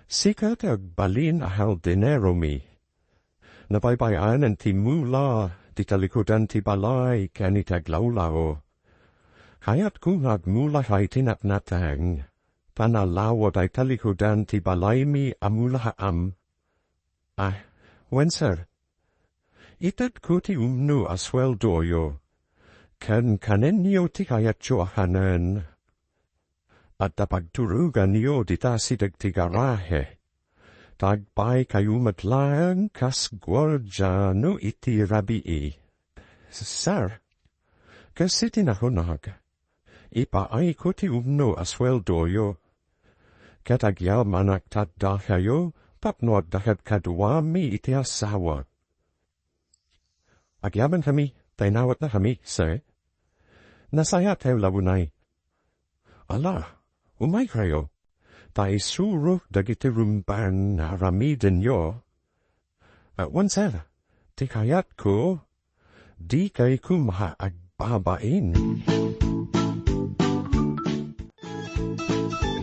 sika ti agbalin a haldinero mi. Napaybay-anen ti mula ti talikudan ti balay ken iti aglawlaw. Kayatko nga agmula iti natnateng, ta nalawa dayta likudan ti balaymi a mulaam. Ah, wen, sir. Itedko ti umno a sueldoyo, ken kanenyo ti kayatyo a kanen. Adda pagturoganyo dita sideg ti garahe. Ta agpaykayo met laeng kas guardia no iti rabii. Sir, kas iti nakunak, ipaayko ti umno a sueldoyo. Ket agyamanak ta addakayo tapno adda kadkaduami iti asawak. Agyamankami, ta inawatnakami, sir. Nasayaat la unay. Ala, umaykayo, ta isurok dagiti rumbeng nga aramidenyo. Ah, wen, sir, ti kayatko, dikay koma agbabain.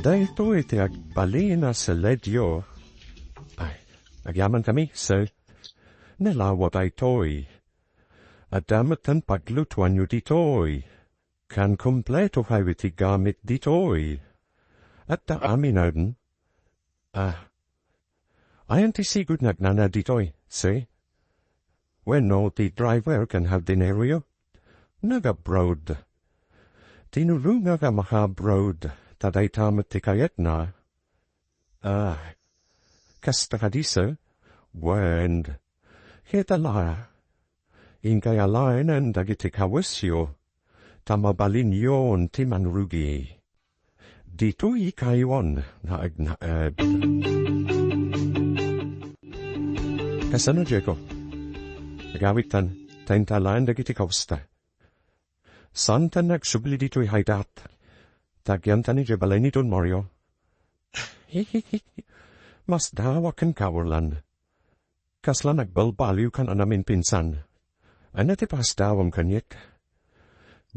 Daytoy ti agbalin a seledyo. Ay, agyamankami, sir. Nalawa daytoy. Adda metten paglutoanyo ditoy. Ken kompleto kayo iti gamit ditoy. Adda aminen. Ah. Ayan ti sigud nga agnana ditoy, sir? Wenno ti driver ken hardinero? Nag-abroad. Tinulongak a maka-abroad, ta dayta met ti kayatna. Ah, kasta kadi, sir? Wen, kita la. Inkay alaenen dagiti kawesyo, ta mabalinyon ti manrugi. Ditoy kayon naagnaed. Kasano, Diego? Agawidtan, ta inta alaen dagiti kawesta. Saantan nga agsubli ditoy haydat. Ta agyamtan idiay balay ni Don Mario. Masdawak kenka, Orlan. Kasla nagbalbaliwkan a naminpinsan. Ania ti pakasdawam kaniak?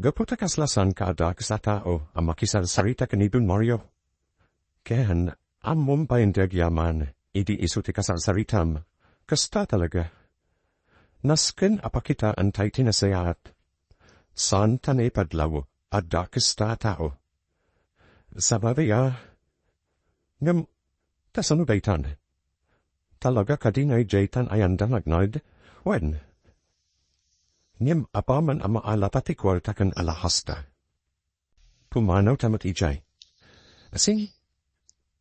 Gapu ta kasla saanka a dakes a tao a makisarsarita ken ni Don Mario. Ken ammom pay ti agyaman idi isu ti kasarsaritam. Kasta talaga. Nasken a pakitaenta iti nasayaat. Saanta naipadlaw a dakes ta a tao. Sabagay a, ngem, kasano daytan? Talaga kadi nga idiaytan ayanda nga agnaed? Wen, ngem apaman a maalata ti kuarta ken alahasta. Pumanawta met idiay. Sige,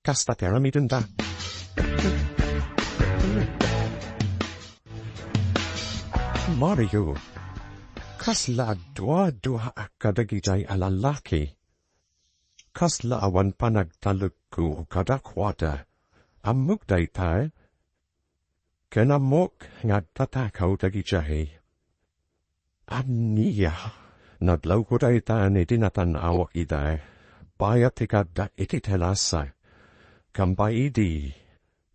kasta ti aramidenta. Mario, kasla aduaduaak kadagiti a lallaki. Kasla awan panagtalekko kadakuada. Ammok dayta, ken ammok nga agtatakaw dagidiay. Ania, nadlawko dayta iti natan-awak ida, bayat ti kaaddak iti telasa. Kampay idi,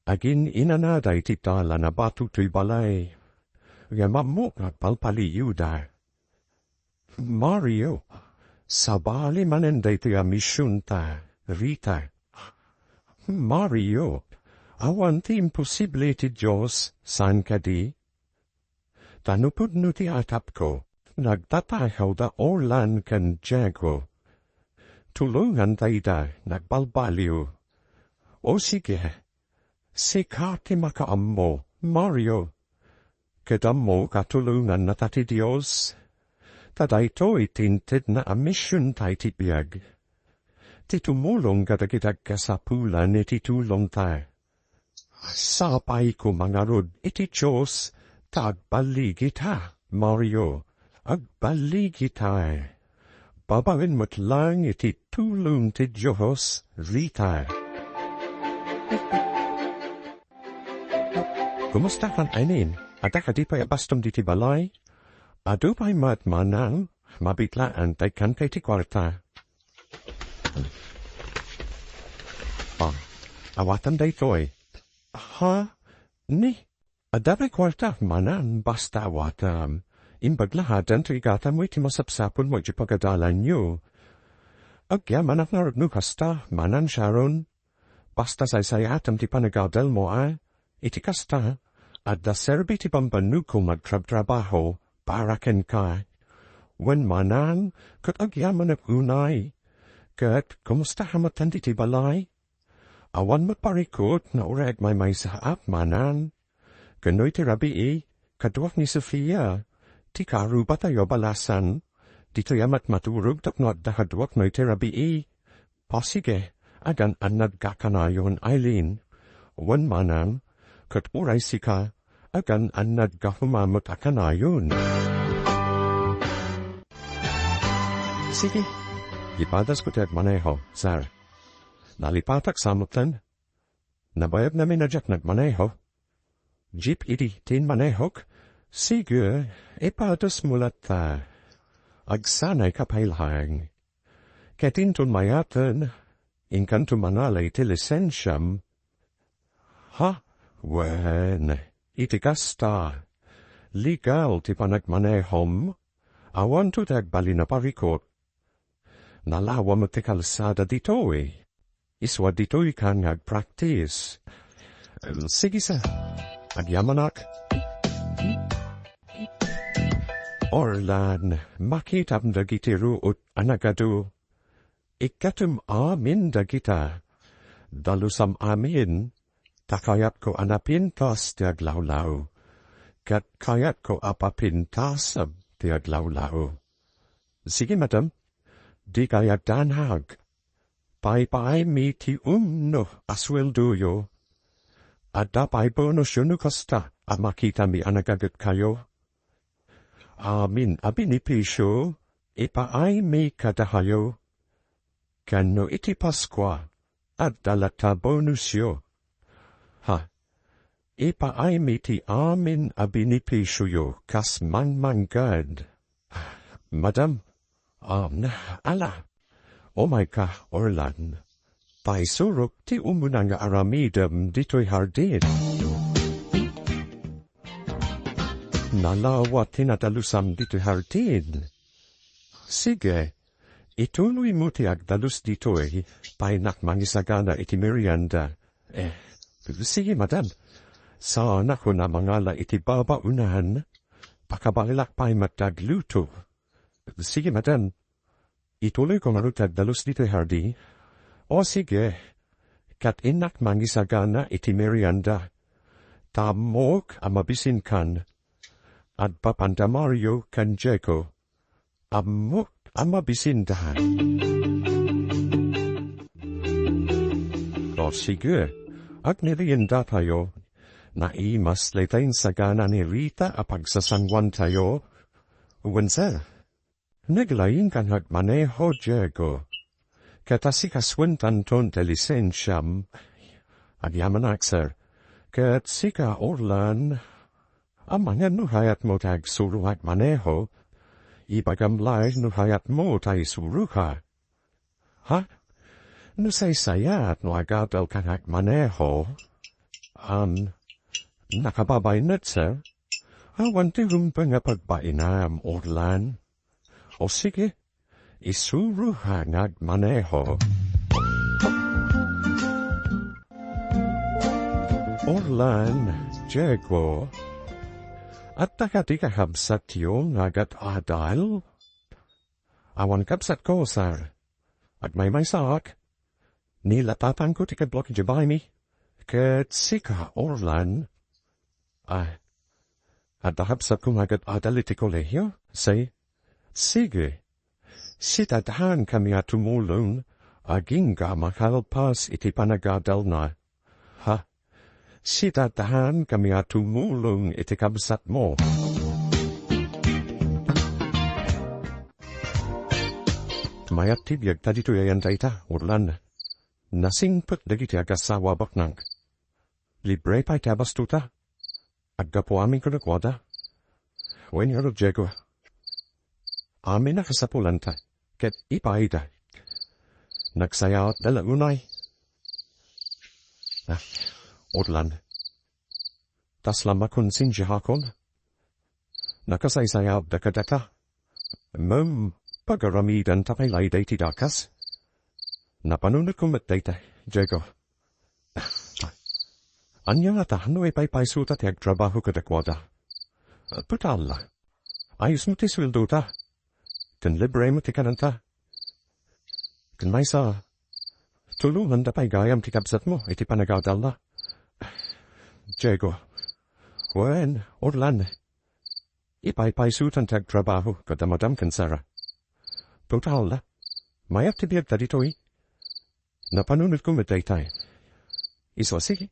agin-inanada iti dalan a bato toy balay. Ngem ammok nga agpalpaliiwda. Mario, sabali manen daytoy a misionta, Rita. Mario, awan ti imposible iti Dios, saan kadi? Ta no pudno ti atapko, nagtatakawda Orlan ken Diego. Tulonganta ida, nagbalbaliw. O sige, sika ti makaammo, Mario. Ket ammok a tulongannata ti Dios. Ta daytoy ti intedna a misionta iti biag. Ti tumulong kadagiti agkasapulan iti tulongta. Sapay koma ngarud iti Dios ta agballigita, Mario. Agballigita. Babaen met laeng iti tulong ti Dios, Rita. Kumusta kan Aileen? Adda kadi pay a bastom ditoy balay? Adu pay met, manang, mabitlaan ta ikkanka iti kuarta. Ah, awatam daytoy. Ha? Ni? Adda pay kuarta, manang, basta awatam. Imbag la a dayta ti rigatam iti masapsapulmo iti pagadalanyo. Agyamanak ngarud no kasta, manang Sharon. Basta saysayaatam ti panagadalanmo a, iti kasta, adda serbi ti bambannogko nga agtrabtrabaho para kenka. Wen manang, ket agyamanak unay. Ket kumusta a met ditoy balay? Awan met parikut nga uray agmaymaysaak, manang. Ken no iti rabii, kaduak ni Sofia, ti karubatayo a balasan. Ditoy a met maturog tapno adda kaduak no iti rabii. O sige, agan-annadka a kanayon, Aileen. Wen manang, ket uray sika, agan-annadka koma met a kanayon. Sige, lipatasko ti agmaneho, sir. Nalipatak sa metten. Nabayag namin a diak nagmaneho. Jeep idi ti inmanehok. Sige, ipadasmo latta. Agsanayka pay laeng. Ket inton mayaten, inkanto mangala iti lisensiam. Ha? Wen, iti kasta, legal ti panagmanehom. Awanto ti agbalin a parikut. Nalawa met ti kalsada ditoy. Isua ditoykan nga agpraktis. Sige sa, agyamanak. Orlan, makitam dagiti ruot a nagadu. Ikkatem amin dagita. Dalusam amin, ta kayatko a napintas ti aglawlaw. ket kayatko a papintasem ti aglawlaw. Sige, madam, dika agdanag. Paypaymi ti umno a sueldoyo. Adda pay bonusyo no kasta a makitami a nagagetkayo. Amin a benepisio, ipaaymi kadahayo. Ken no iti Paskua, adda latta bonusyo. Ha, ipaaymi ti amin a benepisioyo kas mangmanggad. Madam, um, ala, umayka, Orlan. Paisurok ti umuna nga aramidem ditoy hardin. Nalawa ti nadalusam ditoy hardin. Sige, ituloymo ti agdalus ditoy, paynak mangisagana iti merienda. Eh, sige, madam. Saanak a mangala iti babaonan. Pakabaelak pay met ti agluto. Sige, madam. Ituloyko ngarud ti agdalus ditoy hardin. O sige, ket innak mangisagana iti merienda. Ta ammok a mabisinkan. Agpapanda Mario ken Diego. Ammok a mabisinda. O sige, agmeriendatayo. Naimas dayta insagana ni Rita a pagsasanguantayo. Wen, sir. Naglaingka nga agmaneho, Diego. Ket ta sika suentanton ti lisensiam. Agyamanak, sir. Ket sika, Orlan, amangan no kayatmo ti agsuro nga agmaneho. Ibagam laeng no kayatmo ta isuroka. Ha? No saysayat no agadalka nga agmaneho. An, nakababain met, sir? Awan ti rumbeng a pagbainam, Orlan. O sige, isuroka nga agmaneho. Orlan, Diego, adda kadi kakabsatyo nga agad-adal? Awan kabsatko, sir. Agmaymaysaak. Ni la tatangko ti kablok idiay baymi. Ket sika, Orlan. Ah, adda kabsatko nga agad-adal iti kolehio? Say, sige. Sitadhan kami a tumulong, agingga makalpas iti panagadalna. Ha? Sitadhan kami a tumulong iti kabsatmo. Mayat ti biagta ditoy ayan dayta, Orlan. Nasingpet dagiti agasawa a baknang. Libre pay ti abastota. Aggapu amin kadakuada. Wen ngarud, Diego. Amin a kasapulanta, ket ipaayda. Nagsayaatda la unay. Ah, Orlan. Tasla makonsensiahakon. Nakasaysayaatda kadata. Ngem pagaramidanta pay laeng dayta dakes. Napanunotko met dayta, Diego. Ania ngata no ipaypaysota ti agtrabaho kadakuada? Total, ayusmo ti sueldota. Ken libremo ti kananta. Ken maysa, tulonganda pay gayam ti kabsatmo iti panagadalna. Diego. Wen, Orlan. Ipaypaysotan ti agtrabaho kada Madam ken Sara. Total, mayat ti biagta ditoy. Napanunotko met daytay. Isu a, sige.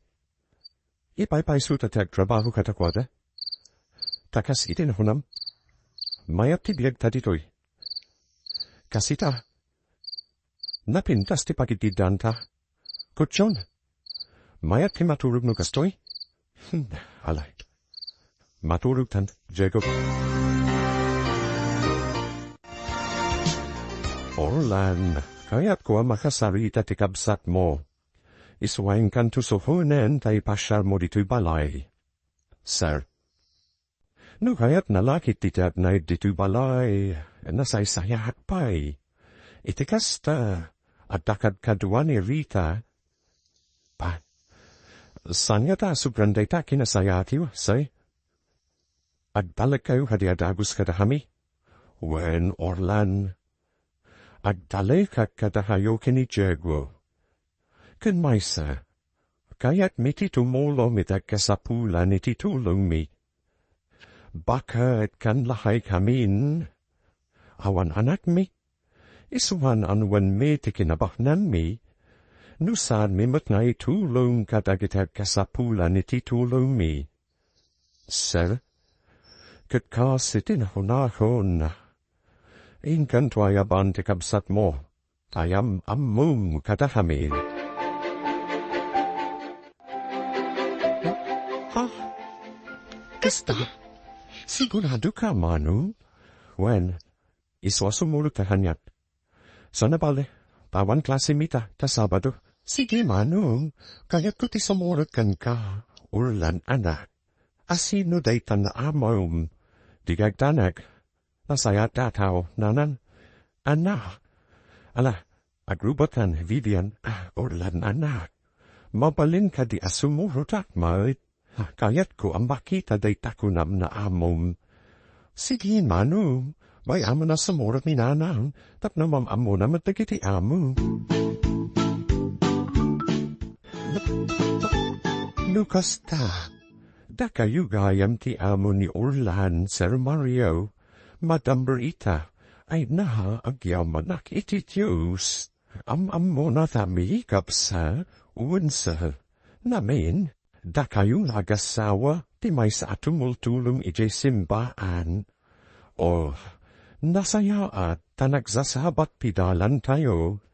Ipaypaysotan ti agtrabaho kadakuada. Ta kas iti nakunam, mayat ti biagta ditoy. Kas ita, napintas ti pagiddiddanta. Kutson, mayat ti maturog no kastoy? Hmm, alay. Maturogtan, Diego. Orlan, kayatko a makasarita ti kabsatmo. Isu a inkanto suhonen ta ipasiarmo ditoy balay. Sir. No kayatna la ketdi ti agnaed ditoy balay, nasaysayaat pay. Iti kasta, adda kadkaduan ni Rita. Pa, saan ngata a sobran dayta a kinasayaatyo, say? Agtalekkayo kadi a dagus kadakami? Wen, Orlan, agtalekak kadakayo ken ni Diego. Ken maysa, kayatmi ti tumulong iti agkasapulan iti tulongmi. Baket ken lahay kamin. Awan anakmi. Isuan a wenmi ti kinabaknanmi. No saanmi met nga itulong kadagiti agkasapulan iti tulongmi. Sir, ket kas iti nahunahon, inkanto ayaban ti kabsatmo, ta am-ammom kadakami. Ha? Kasta? Sigurado ka, Mano? Wen, isu a sumulog ta kaniak. Sana bale, awan klase mi ta, ta Sabado. Sige, Mano, kayatko ti sumulog kenka, Orlan, anak. Asino dayta nga amom? Di agtanek. Nasayaat a tao, nanan. Ana. Ala, agrubotan, Vivian, ah, Orlan, anak. Mabalin kadi a sumurot a met? Kayatko a makita dayta kunam nga amom. Sige, Mano, bay-am a sumurot ni Nanang, tapno mam-ammona met dagiti amo. No kasta, dakayo gayam ti amo ni Orlan, Sir Mario, Madam Rita, ay na, agyamanak iti Dios. Am-ammona ta mi, kabsa, wen sir. Namin, dakayo nga agassawa ti maysa a tumultulong idiay simbaan. Oh, nasayaat ta nagsasabat ti dalantayo.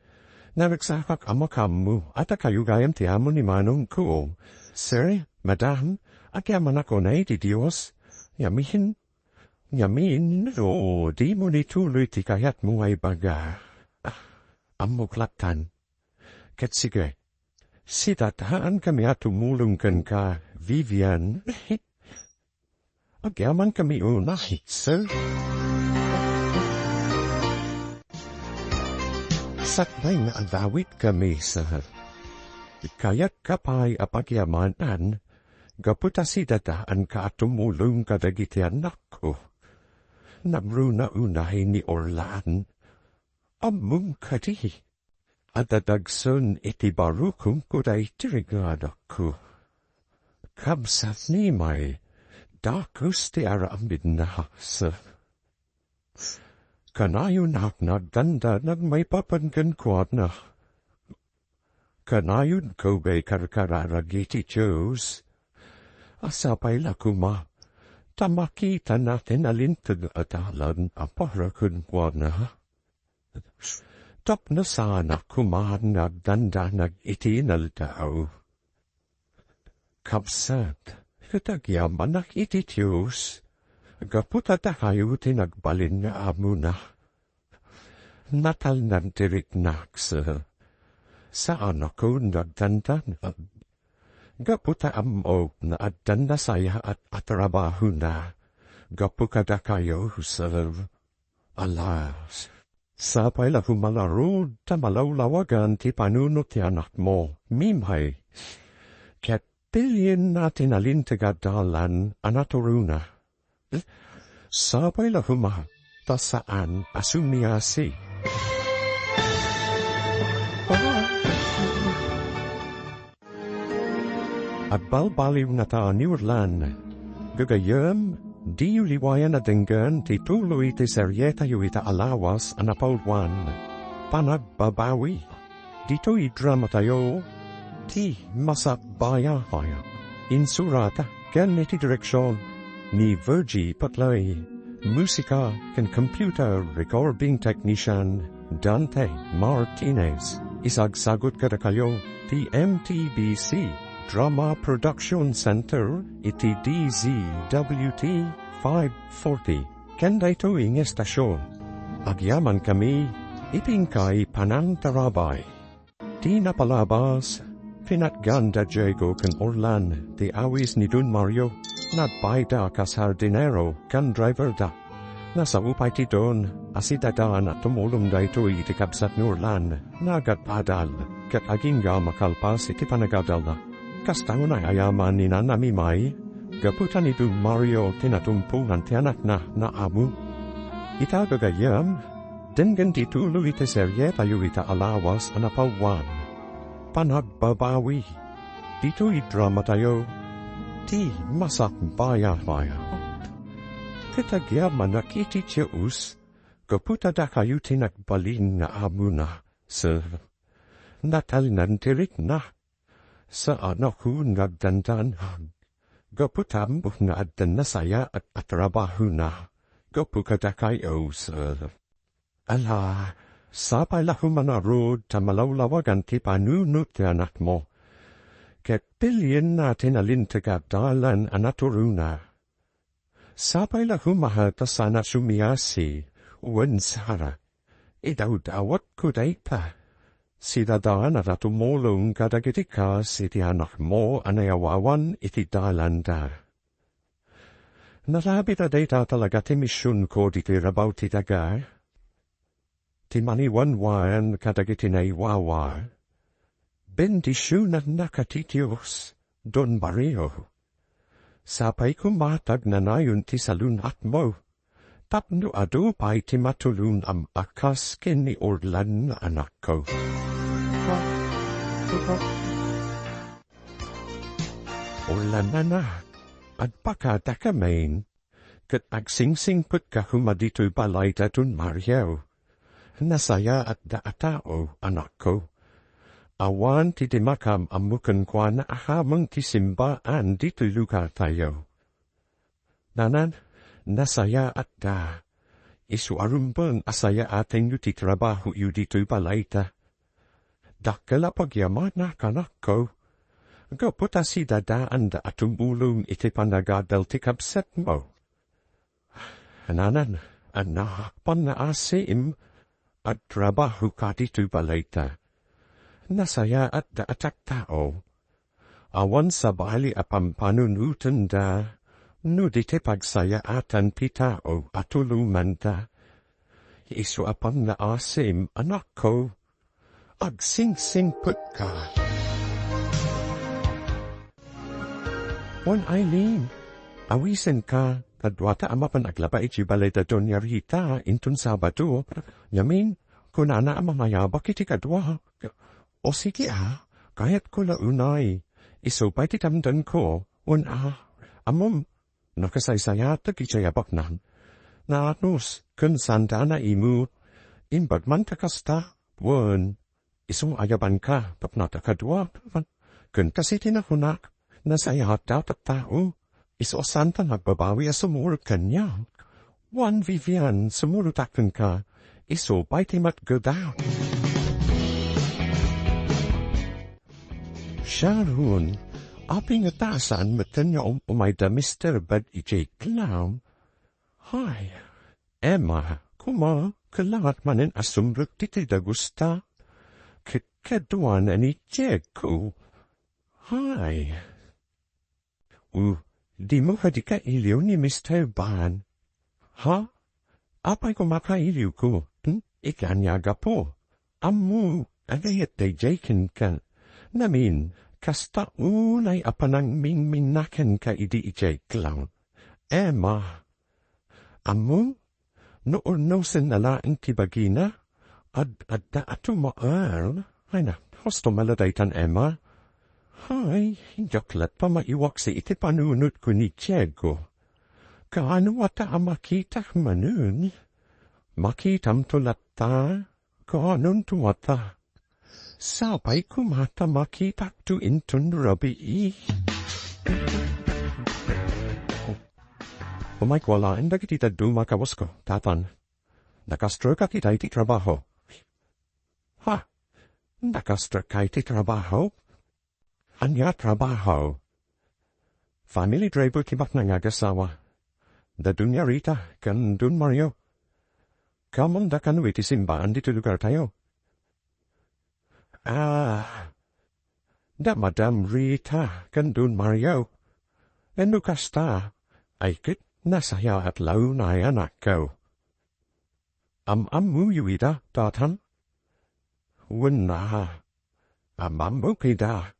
Naragsaak a makaammo a dakayo gayam ti amo ni manongko. Sir, madam, agyamanak unay ti Dios. Ngamin, ngamin, no dimo ni tuloy ti kayatmo nga ibaga. Ah, ammok lattan. Ket sige, sidatankami a tumulong kenka, Vivian. Agyamankami unay, sir. Sakbay nga agawitkami, sir. Kayatka pay a pagyamanan, gapu ta sidatanka a tumulong kadagiti anakko. Nagruna unay ni Orlan. Ammom kadi? Adda dagsen iti barukongko daytoy regalokko. Kabsat ni may, dakes ti aramidna, sir. Kanayonak nga agdandanag maipapan kenkuana. Kanayonko ngay karkararag iti Dios. A sapay la koma, ta makitana ti nalinteg a dalan a para kenkuana. Tapno saanak koma nga agdandanag iti inaldaw. Kabsat, ket agyamanak iti Dios, gapu ta dakayo ti nagbalin nga amona. Natalnan ti riknak, sir. Saanakon nga agdandanag. Gapu ta ammok nga addan nasayaat a trabahona. Gapu kadakayo, sir. Alas. Sapay la koma ngarud ta malawlawagan ti panunot ti anakmo, Mimay. Ket pilienna ti nalinteg a dalan a naturona. Sapay la koma ta saan a sumiasi. Agbalbaliw ngata ni Orlan. Gagayyem, diyo liwayan a denggen ti tuloy ti serietayo ita a lawas a napauluan, Panagbabawi. Ditoy dramatayo, ti masakbayan. Insurata ken iti direksion ni Virgie Patlay. Musika ken computer recording technician, Dante Martinez. Isagsagut kadakayo ti M T B C Drama Production Center iti D Z W T five forty. Ken daytoy nga estasion, agyamankami iti inkay panangtarabay. Ti napalabas, pinatgan da Diego ken Orlan ti awis ni Don Mario. Nagpayda a kas hardinero ken driver da. Nasao pay ti Don a sidadaan a tumulong daytoy iti kabsat ni Orlan nga agadpadal ket agingga makalpas iti panagadalna. Kasta unay a yaman ni Nana Mimay, gapu ta ni Don Mario ti natumpongan ti anakna nga amo. Ita gagayyem, denggen ti tuloy ti serietayo ita a lawas a napauluan, Panagbabawi. Ditoy dramatayo, ti masakbayan. Ket agyamanak iti Dios, gapu ta dakayo ti nagbalin nga amona, sir. Natalnan ti rikna. Saanakon nga agdandanag. Gapu ta ammok nga adda nasayaat a trabahona. Gapu kadakayo, sir. Ala, sapay la koma ngarud ta malawlawagan ti panunot ti anakmo. Ket pilienna ti nalinteg a dalan a naturona. Sapay la koma ta saan a sumiasi, wen Sara. Idawdawatko dayta. Sidadaan a tumulong kadagiti kas iti anakmo a nayawawan iti dalanda. Nalabit a dayta talaga ti misionko ditoy rabaw ti daga. Ti maniwanwan kadagiti naiwawa. Bendisionannaka ti Dios, Don Mario. Sapay koma ta agnanayon ti salun-atmo. Tapno adu pay ti matulonam a kas ken ni Orlan nga anakko. Orlan, anak, agpakadakamin, ket agsingsingpetka koma ditoy balayda, Don Mario. Nasayaatda a tao, anakko. Awan ti di makaam-ammo kenkuana a hameng ti simbaan ditoy lugartayo. Nanan, nasayaatda. Isu a rumbeng a sayaatenyo ti trabahoyo ditoy balayda. Dakkel a pagyamanak, anakko. Gapu ta sidadaanda a tumulong iti panagadal ti kabsatmo. Nanan, anak, pannaasim, agtrabahoka ditoy balayda. Nasayaatda a tattao. Awan sabali a pampanunotenda no di ti pagsayaatan ti tao a tulonganda. Isu a pannaasim, anakko, agsingsingpetka. Wen Eileen, awisenka, kaduata a mapan aglaba iti balay da Doña Rita inton Sabado. Ngamin, kunana a mangayabak iti kadua. O sige a, kayatko la unay. Isu pay ti tamdanko, wen a, ammom, nakasaysayatek idiay abaknan. Naanus, ken sanda a naimut. Imbag man ta kasta, wen, isu nga ayabanka, tapno ta kadua. Ken kas iti nakunak, nasayaat a tattao. Isu a santa nga agbabawi a sumurot kaniak. Wen Vivian, sumurotak kenka. Isu pay ti matgedak. Sharon, apay ngata a saan metten nga um-, umayda Mister Bad idiay clown? Hay, Emma, koma, kailangan manen a sumrek ti, ti dagusta. Ket kaduana ni Diego. Hay. O, dimo kadi kailiw ni Mister Ban? Ha? Apay koma kailiwko? Hmm? Ikaniagapo. Ammo, agayat daydiay kenka. Ngamin, kasta unay a panangmingmingna kenka idi idiay clown. Emma, ammo, no urnosenna laeng ti bagina, ad-, adda a tumaer. Ay na, husto mala daytan, Emma. Hay, diak lat pamaiwaksi iti panunotko ni Diego. Kaano ngata a makitak manen? Makitamto latta? Kaanonto ngata? Sapay koma ta makitakto inton rabii. Umayko laeng dagiti dadduma, kawasko, tatan. Nakastrek a kita iti trabaho. Ha? Nakastrek ka iti trabaho? Ania a trabaho? Family driver ti baknang nga agasawa. Da Doña Rita ken Don Mario. Kammonda kano iti simbaan ditoy lugartayo. Ah, da Madam Rita ken Don Mario. Wenno kasta, ay ket nasayaat la unay, anakko. Am-ammoyo ida, tatan? Wen a, am-ammok ida.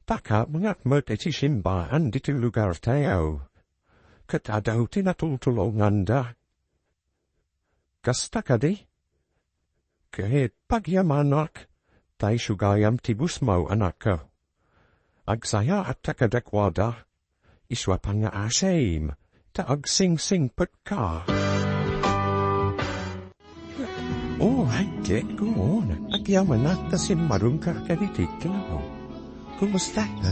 Ta kaammoak met iti simbaan ditoy lugartayo. Ket adu ti natultulonganda. Kasta kadi? Ket pagyamanak, ta isu gayam ti busmo, anakko. Agsayaatta kadakuada, isu a pangngaasim, ta agsingsingpetka. Oh, ay, Diego, agyamanak ta simmarongka kaditi klaro. Kumusta ka?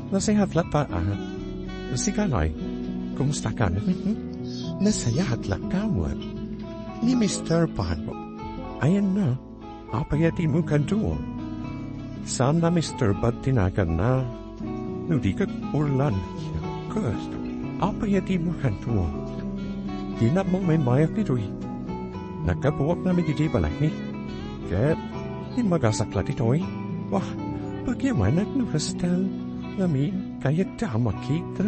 Nasayaat latta, ah. Sika, Noy, kumusta ka? Nasayaat latta, ah. Ni Mister Pan, ayan na. Apay a ti mo kanto? Saan na Mister Bad ti naganna? No di ket Orlan. Ket, apay a ti mo kanto? Di na mo may mayak ditoy. Nagkabuak na mi ditoy balay ni. Ket, di magasak la ditoy. Wah, pagyamanak no hostel. Ngamin, kayat ta makita.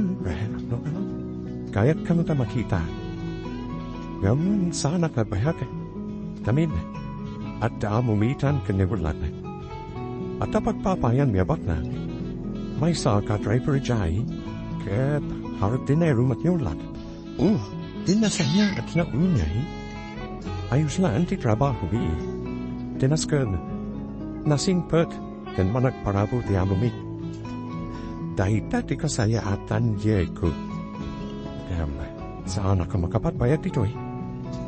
Kayat kano ta makita. Ngem, saan a kabayak. Ngamin, adda a mumitan ken ni Orlan. Adda pagpapayan mi a baknang. Maysa a ka-driver jay, ket hardinero met ni Orlan. Oh, di nasayaat la unay. Ayos laeng ti trabaho mi. Ti nasken, nasingpet, ken managparabur ti amo mi. Dayta ti kasayaatan, Diego. Ngem, saanak a makapagbayag ditoy.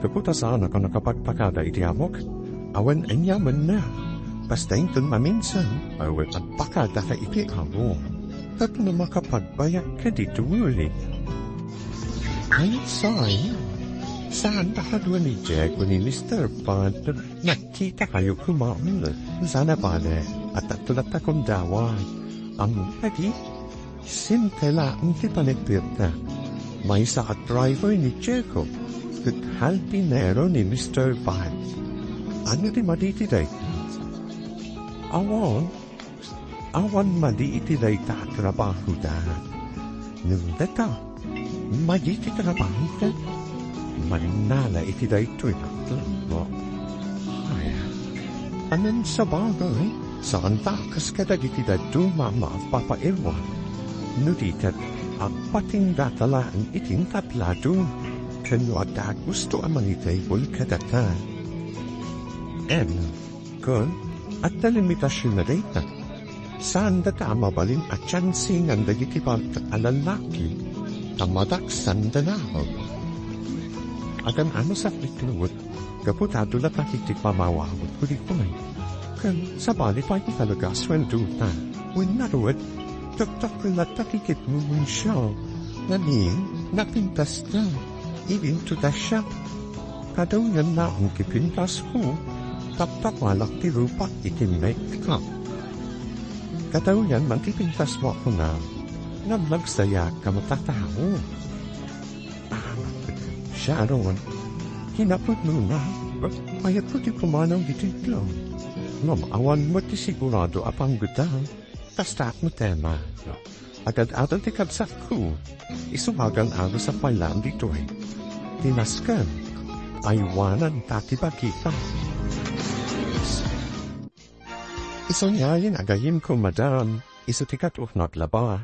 Gapu ta saanak a nakapagpakada iti amok. Awan aniamanna. Basta inton maminsan, awan agpakadaka iti amo. Tapno makapagbayag ka ditoy. Ay, sorry. Saan ta kadua ni Diego ni Mister Bond? Nagkita kayo kumaon. Sana pala. At agtulat ta kundawa. Ang lagi, simple lang ti panagpirta. Maysa a driver ni Diego. Ket hardinero ni Mister Bond. Ano ti madi ti day? Awan, Awan madi iti dayta a trabahoda. Ngem dayta, madi ti trabahoda. Mannala iti daytoy a trabaho. Ay, amin sabagay, saan ta kas kadagiti dadduma a mapapairuan. No di ket, agpatingdata laeng iti intablado. Ken no adda gusto a mangitay kadata. Em, Ken, adda limitasion dayta. Saandata a mabalin a tiansingan dagiti bangkak a lallaki, ta madaksanda nahaw. Agan-ano sakit nuot, gapu ta adu la takiti pamawawat kudikunay. Ken, sabali pay ti talaga a sueldota. Wenno ruet, dakdakkel latta ti kitmumensya. Ngamin, napintas na. Idinto ta siak. Kadawyan na ang kipintasko, taptakwalak ti rupak iti make-up. Kadawyan man ti pintasmo a kuna, ngem nagsayaat ka met a tao. Ah, Sharon, kinapudno na, kayatko ti pumanaw iti itlog. Ngem awan met ti sigurado a panggeda. Kasta met, Emma. Agad-adal ti kabsatko. Isu magan-anos a pay laeng ditoy. Ti nasken, aywananta ti bagita. Isu niayen a gayyemko, madam, isu ti kaduak nga aglaba.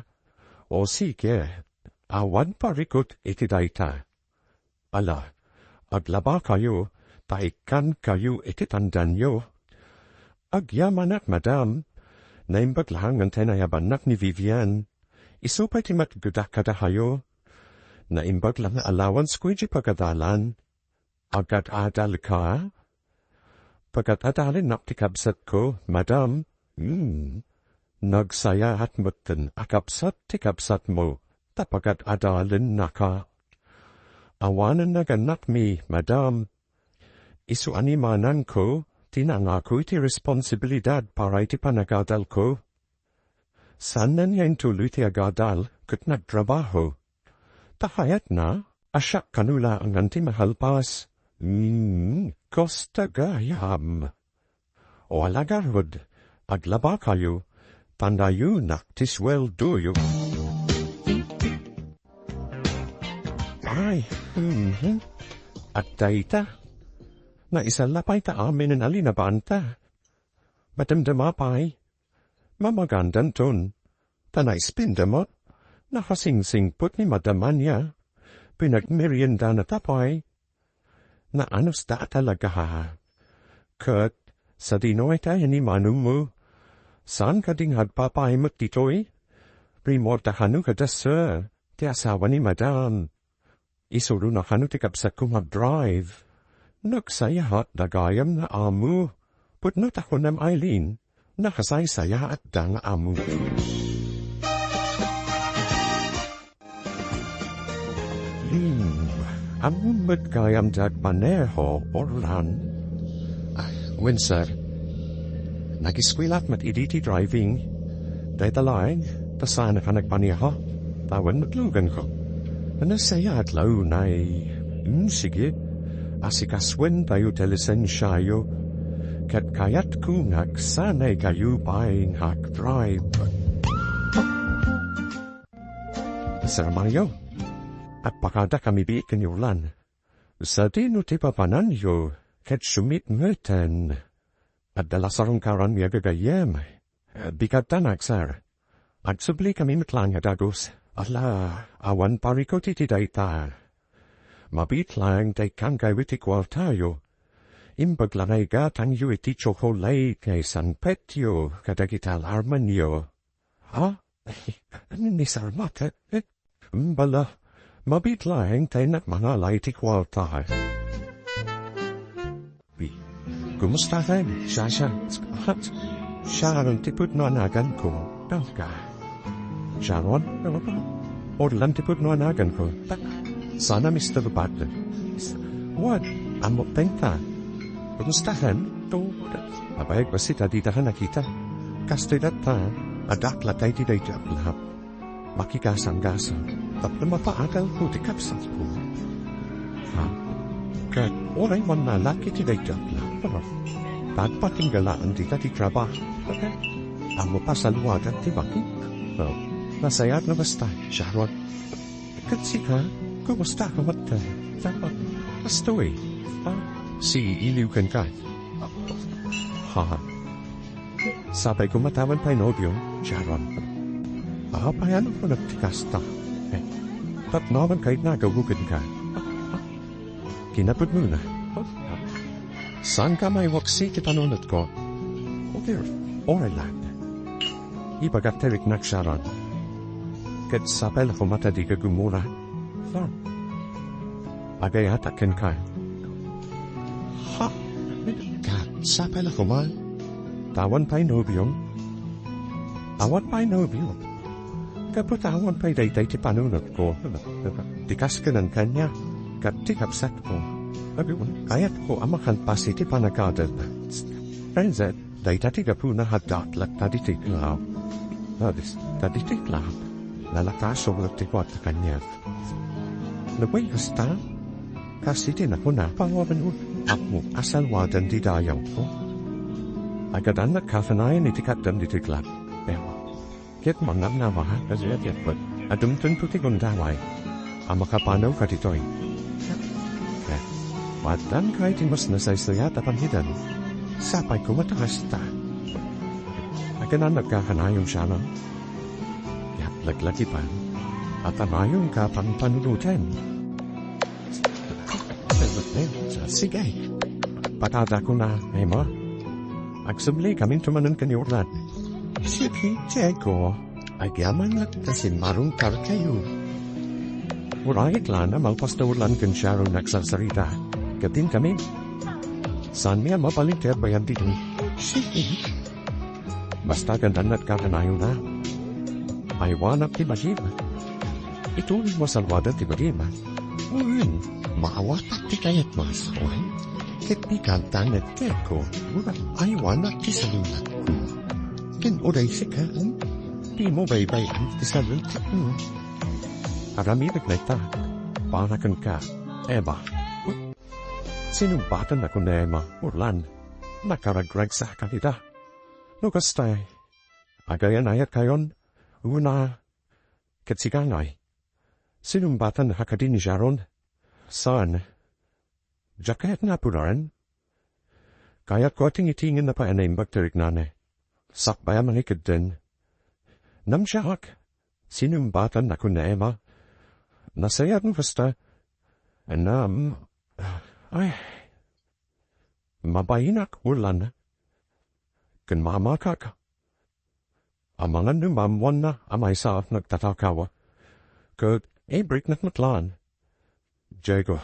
O sige, awan parikut iti dayta. Ala, aglabakayo, ta ikkankayo iti tandanyo. Agyamanak, madam. Naimbag laeng ti nayabannak ni Vivian. Isu pay ti matgedak kadakayo. Naimbag la nga allowance ko iti pagadalan. Agad-adalka? Pagad-adalennak ti kabsatko, madam. Hmm. Nagsayaat metten a kabsat ti kabsatmo, ta pagad-adalennaka. Awanen nagannakmi, madam. Isu a ni manangko ti nangako iti responsibilidad para iti panagadalko. Saanna nga intuloy ti agadal ket nagtrabaho. Ta kayatna a siak kano laengen ti makalpas. Hmm, kasta gayam. O ala garud, aglabakayo, ta nayunak ti sueldoyo. Ay, mhm. Adda ita. Naisalla pay ta aminen a linabanta. Madamdama pay. Mamagandanton. Ta naispinda met. Nakasingsingpet ni Madam Ania. Pinagmeriendanata pay. Naanosda a talaga. Ket, sadino ita ni manummo? Saan kadi nga agpapaay met ditoy? Rimmuarda kano kada, sir. ti asawa ni Madam. Isurona kano ti kabsatko nga drive. Nagsayaat da gayam nga amo. Pudno ta kunem, Eileen, nakasaysayaat da nga amo. Hmm, ammom met gayam ti agmaneho, Orlan? Ah, wen, sir. Nagiskuelak met idi ti driving. Dayta laeng, ta saanak a nagmaneho. Tawen met luganko. Nasayaat la unay. Hmm, sige. Asikasuen tayo ti lisensiayo. Ket kayatko nga agsanaykayo pay nga agdrive. Sir Mario, agpakada kami biit ken ni Orlan. Sadino ti papananyo ket sumitngeten? Adda la sarungkaranmi a gagayyem. Bigadtanak, sir. Agsubli kami met laeng a dagus. Ala, awan parikut iti dayta. Mabiit laeng ta ikkankayo iti kuartayo. Imbag la nga igatangyo iti chocolate nga isangpetyo kadagiti alarmenyo. Ha? Ni Sarmat, eh? Bala, mabiit laeng ta innak mangala iti kuarta. Wi, kumusta ken, Shasha? Sharon ti pudno a naganko. Danka. Sharon? Orlan ti pudno a naganko. Sana, Mister Butler. What? Ammo tenta. Kumusta ken? To, abay, basta dita ka nakita. Kastoy latta, adda la tay ti daytoy a club. Makikasanggasang tapno mapaadalko ti kabsatko. Ha? Ket uray mannalaki ti daytoy a plan, pagpatinggalaan dita ti trabaho. Ammo pasaluadan ti bagi. Oh, nasayaat no kasta, Sharon. Ket sika, kumusta ka met? Kastoy, ha? Siiliw kenka. Ha? Sapay koma ta awan pay nobiom, Sharon. Apay a no kunak ti kasta? Eh, tapno awan kayat nga agaw kenka. Kinapudnona. Saanka maiwaksi ti panunotko? Okay, okay lang. Ibagak ti riknak, Sharon. Ket sapay la koma ta dika gumura. Sir. Agayatak kenka. Ha? Ket sapay la koma. Ta awan pay nobiom? Awan pay nobiom? Gapu ta awan pay daytay ti panunotko. Ti kas ken kaniak, ket ti kabsatko. Kayatko a makalpas iti pannakadalna. Renz, dayta ti gapuna a adda latta ditoy club. Adis, ta ditoy club, nalakaso ti kuarta kaniak. Nupay kasta, kas iti nakuna, panguaman, ammo a saluadan ti dayawko. Agadannak kanayon iti kaddam ditoy club. Pero, ket mangnamnama, a dumtengto ti gundaway a makapanaw kaditoy. Eh, maaddan kay ti mas nasaysayat a pangidan. Sapay koma ta kasta. Agannak kanayon, Sharon? Ket laglagipan, atanayonka pampanunoten. Sige. Patada kuna, Emma. Agsubli kamin tumanen ken ni Orlan. Sige, Diego. Agyaman latta simmarungkarkayo. Uray la a malpas da Orlan ken Sharon agsarsarita. Ket inkami, saanmi a mabalin ti agbayag ditoy. Sige. Basta agannak kanayona. Aywanak ti bagim. Ituloy mo a saluadan ti bagim. Wen, maawatak ti kayatmo a sawen. Ket pikantanek, Diego. Aywanak ti salunatko. Ken uray sika, dimo baybay-an ti salunatko. Aramidek dayta. Para kenka, Emma. Sinungbatannak ni Emma, Orlan. Nakaragragsa kanita. No kasta, agayan-ayatkayon, una, ket sika ngay. Sinumbatan a kadi ni Sharon? Saan? Diak kayat nga apularan? Kayatko a tingitingen a pay a naimbag ti riknana. Sakbay a mangikeddeng. Namsiak. Sinumbatan a kuna ni Emma. Nasayaat no kasta. Nam-, ay, mabainak, Orlan. Ken mamakak. Amangan no maammoanna a maysa a nagtatakaw. ket ibriknak met laeng. Diego,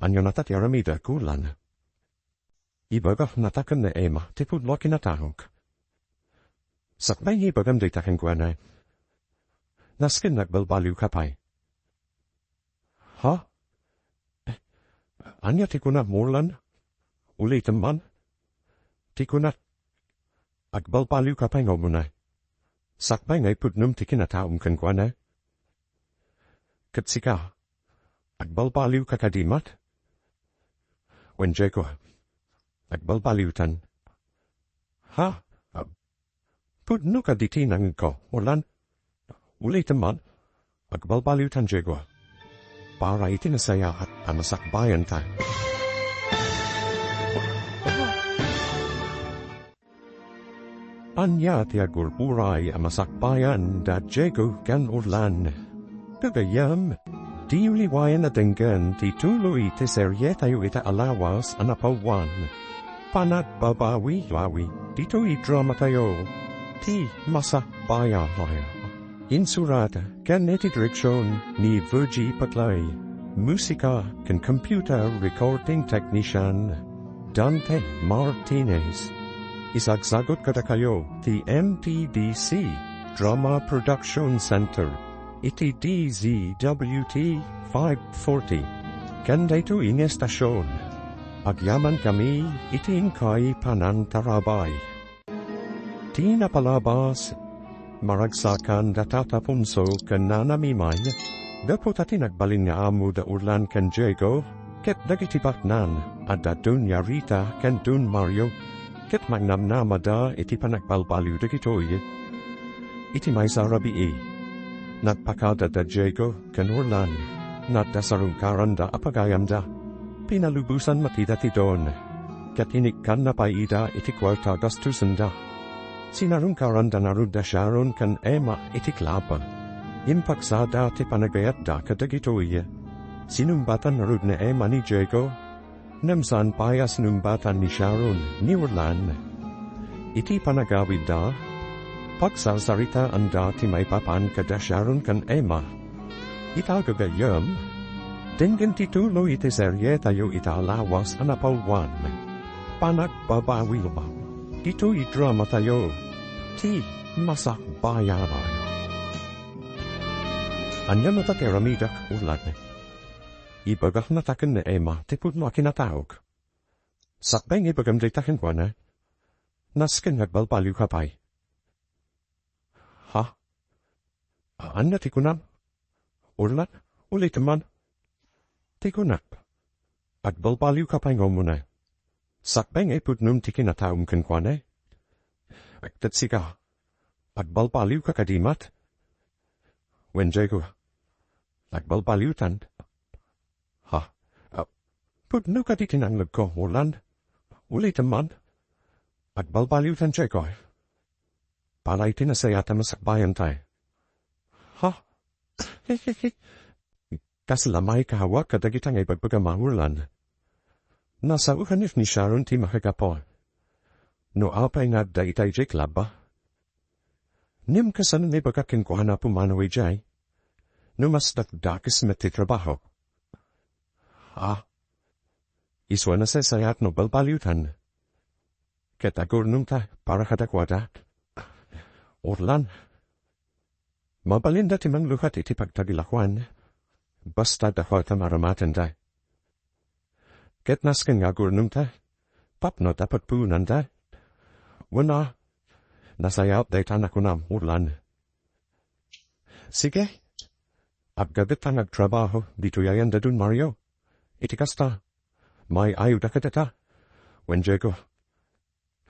ania nata ti aramidek, Orlan? Ibagak nata ken ni Emma ti pudno a kinataok. Sakbay nga ibagam dayta kenkuana, nasken nga agbalbaliwka pay. Ha? Ania ti kunam, Orlan? Ulitem man. Ti kunak, agbalbaliwka pay nga umuna. Sakbay nga ipudnom ti kinataom kenkuana. Ket sika, agbalbaliwka kadi met? Wen, Diego, agbalbaliwtan. Ha? Pudno kadi ti nangngegko, Orlan? Ulitem man, agbalbaliwtan, Diego. Para iti nasayaat a masakbayanta. Ania ti agurguray a masakbayan da Diego ken Orlan? Gagayyem, diyo liwayan a denggen ti tuloy ti serietayo ita a lawas a napawan, Panagbabawi-lawi ditoy dramatayo, Ti Masakbayan. Insurat ken iti direksion ni Virgie Paclay. Musika ken computer recording technician, Dante Martinez. Isagsagut kadakayo ti M T D C Drama Production Center iti D Z W T five forty. Ken daytoy nga estasion, agyamankami iti inkay panangtarabay. Ti napalabas, maragsakan da Tata Ponso ken Nana Mimay, gapu ta ti nagbalin nga amo da Orlan ken Diego, ket dagiti baknang, adda Doña Rita ken Don Mario, ket mannamnamada iti panagbalbaliw dagitoy. Iti maysa a rabii, nagpakada da Diego ken Orlan, nga adda sarungkaranda a pagayamda. Pinalubosan met ida ti Don, ket inikkanna pay ida iti kuarta a gastusenda. Sinarungkaranda ngarud da Sharon ken Emma iti club. Impagsada ti panagayatda kadagitoy. Sinumbatan ngarud ni Emma ni Diego, ngem saan pay a sinumbatan ni Sharon ni Orlan. Iti panagawidda, pagsarsaritaanda ti maipapan kada Sharon ken Emma. Ita gagayyem, denggen ti tuloy iti serietayo ita a lawas a napawan, Panagbabawi-lawi ditoy dramatayo, Ti Masakbayan. Ania met ti aramidek, Orlan? Ibagak nata ken ni Emma ti pudno a kinataok. Sakbay nga ibagam dayta kenkuana, nasken nga agbalbaliwka pay. Ha? Ania ti kunam? Orlan, ulitem man. Ti kunak, agbalbaliwka pay nga umuna. Sakbay nga ipudnom ti kinataom kenkuana. Ket sika, agbalbaliwka kadi met? Wen, Diego, agbalbaliwtan. Ha? Ah, pudno kadi ti nangngegko, Orlan? Ulitem man. Agbalbaliwtan, Diego. Para iti nasayaat a masakbayanta. Ha? Kasla maikawak kadagita nga ibagbagam, Orlan. Nasaoen ni Sharon ti makagapu. No apay nga adda ita idiay club? Ngem kasano nga ibagak kenkuana a pumanaw idiay? No mas dakdakes met ti trabaho. Ah, isu a nasayaat no balbaliwtan. Ket agurnongta para kadakuada. Orlan, mabalinda ti manglukat iti pagtagilakuan, basta dakuada maramatenda. Ket nasken nga agurnongta, tapno ta pagpuonanda. Wen a, nasayaat dayta a kunam, Orlan. Sige, aggadetta nga agtrabaho ditoy ayan da Don Mario. Iti kasta, maay-ayoda kadata. Wen, Diego,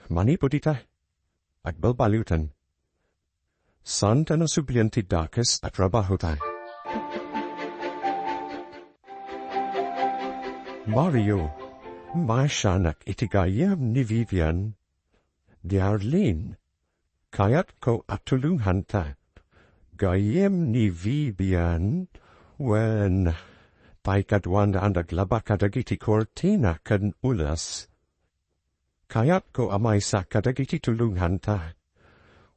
manipud ita, agbalbaliwtan. Saanta a nasublian ti dakes a trabahota. Mario, maasianak iti gayyem ni Vivian. Di Arlene, kayatko a tulonganta. Gayyem ni Vivian, wen, ta ikaduana a naglaba kadagiti kurtina ken ules. Kayatko a maysa kadagiti tulonganta.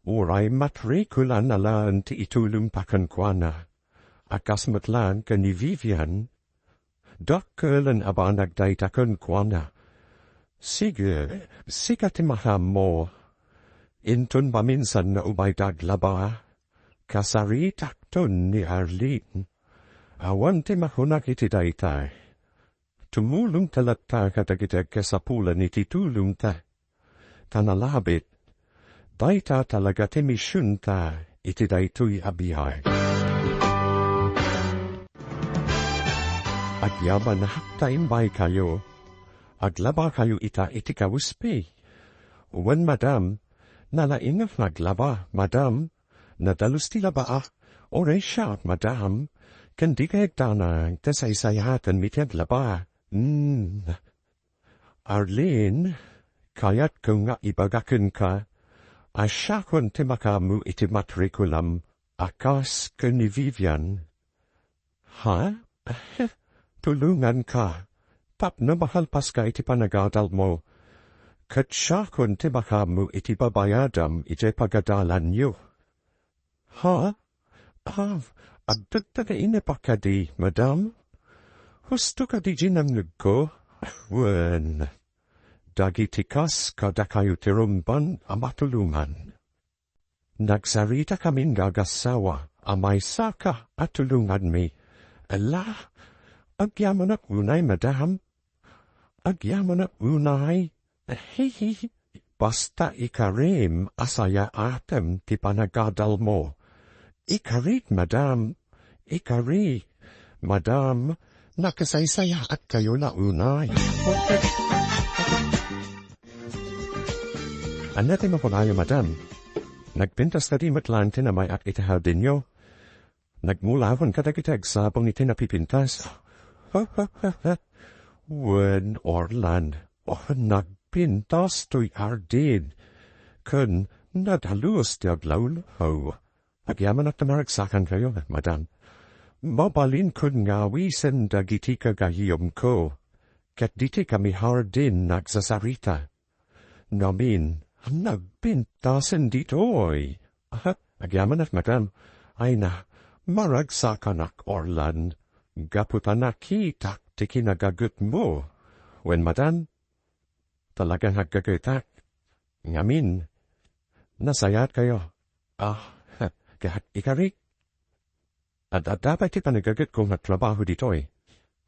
Uray matrikulan a laeng ti itulongta kenkuana, a kas met laeng ken ni Vivian, dakkel a banag dayta kenkuana. Sige, sika ti makaammo. Inton maminsan nga umayda aglaba, kasaritakton ni Arlene. Awan ti makunak iti dayta. Tumulongta latta kadagiti agkasapulan iti tulongta. Ta nalabit, dayta talaga ti misionta iti daytoy a biag. Agyaman a ta imbaykayo, aglabakayo ita iti kawespi. Wen, madam, nalaingak nga aglaba, madam. Nadalus ti labaak, uray siak, madam. Ken dika agdanag ta saysayaatenmi ti aglaba. Mm. Arlene, kayatko nga ibaga kenka a siakon ti makaammo iti matrikulam a kas ken ni Vivian. Ha? Tulonganka tapno makalpaska iti panagadalmo, ket siakon ti makaammo iti babayadam idiay pagadalanyo. Ha? Ah, agdagta nga inep a kadi, madam? Husto kadi ti nangngegko? Wen, dagiti kas kadakayo ti rumban a matulongan. Nagsarita kamin nga agassawa a maysaka a tulonganmi. Ala, agyamanak unay, madam. Agyamanak unay. Hihi. Basta ikarim a sayaatem ti panagadalmo. Ikarik, madam. Ikari. Madam, nakasaysayaatkayo la unay. Ania ti makunayo, madam? Nagpintas kadi met laeng ti namay-ak iti hardinyo? Nagmulakon kadagiti agsabong iti napipintas. Wen, Orlan, oh, nagpintas toy hardin. Ken nadalus ti aglawlaw. Agyamanak ta maragsakankayo, madam. Mabalinkon nga awisen dagiti gagayyemko, ket ditoy kami hardin nagsasarita. Ngamin, nagpintasen ditoy. Aha, agyamanak, madam. Ay na, maragsakanak, Orlan, gapu ta nakitak ti kinagagetmo. Wen, madam, talaga nga aggagetak. Ngamin, nasayaatkayo. Ah, ha, ket ikarik. Ad-adda pay ti panagadgetko nga trabaho ditoy,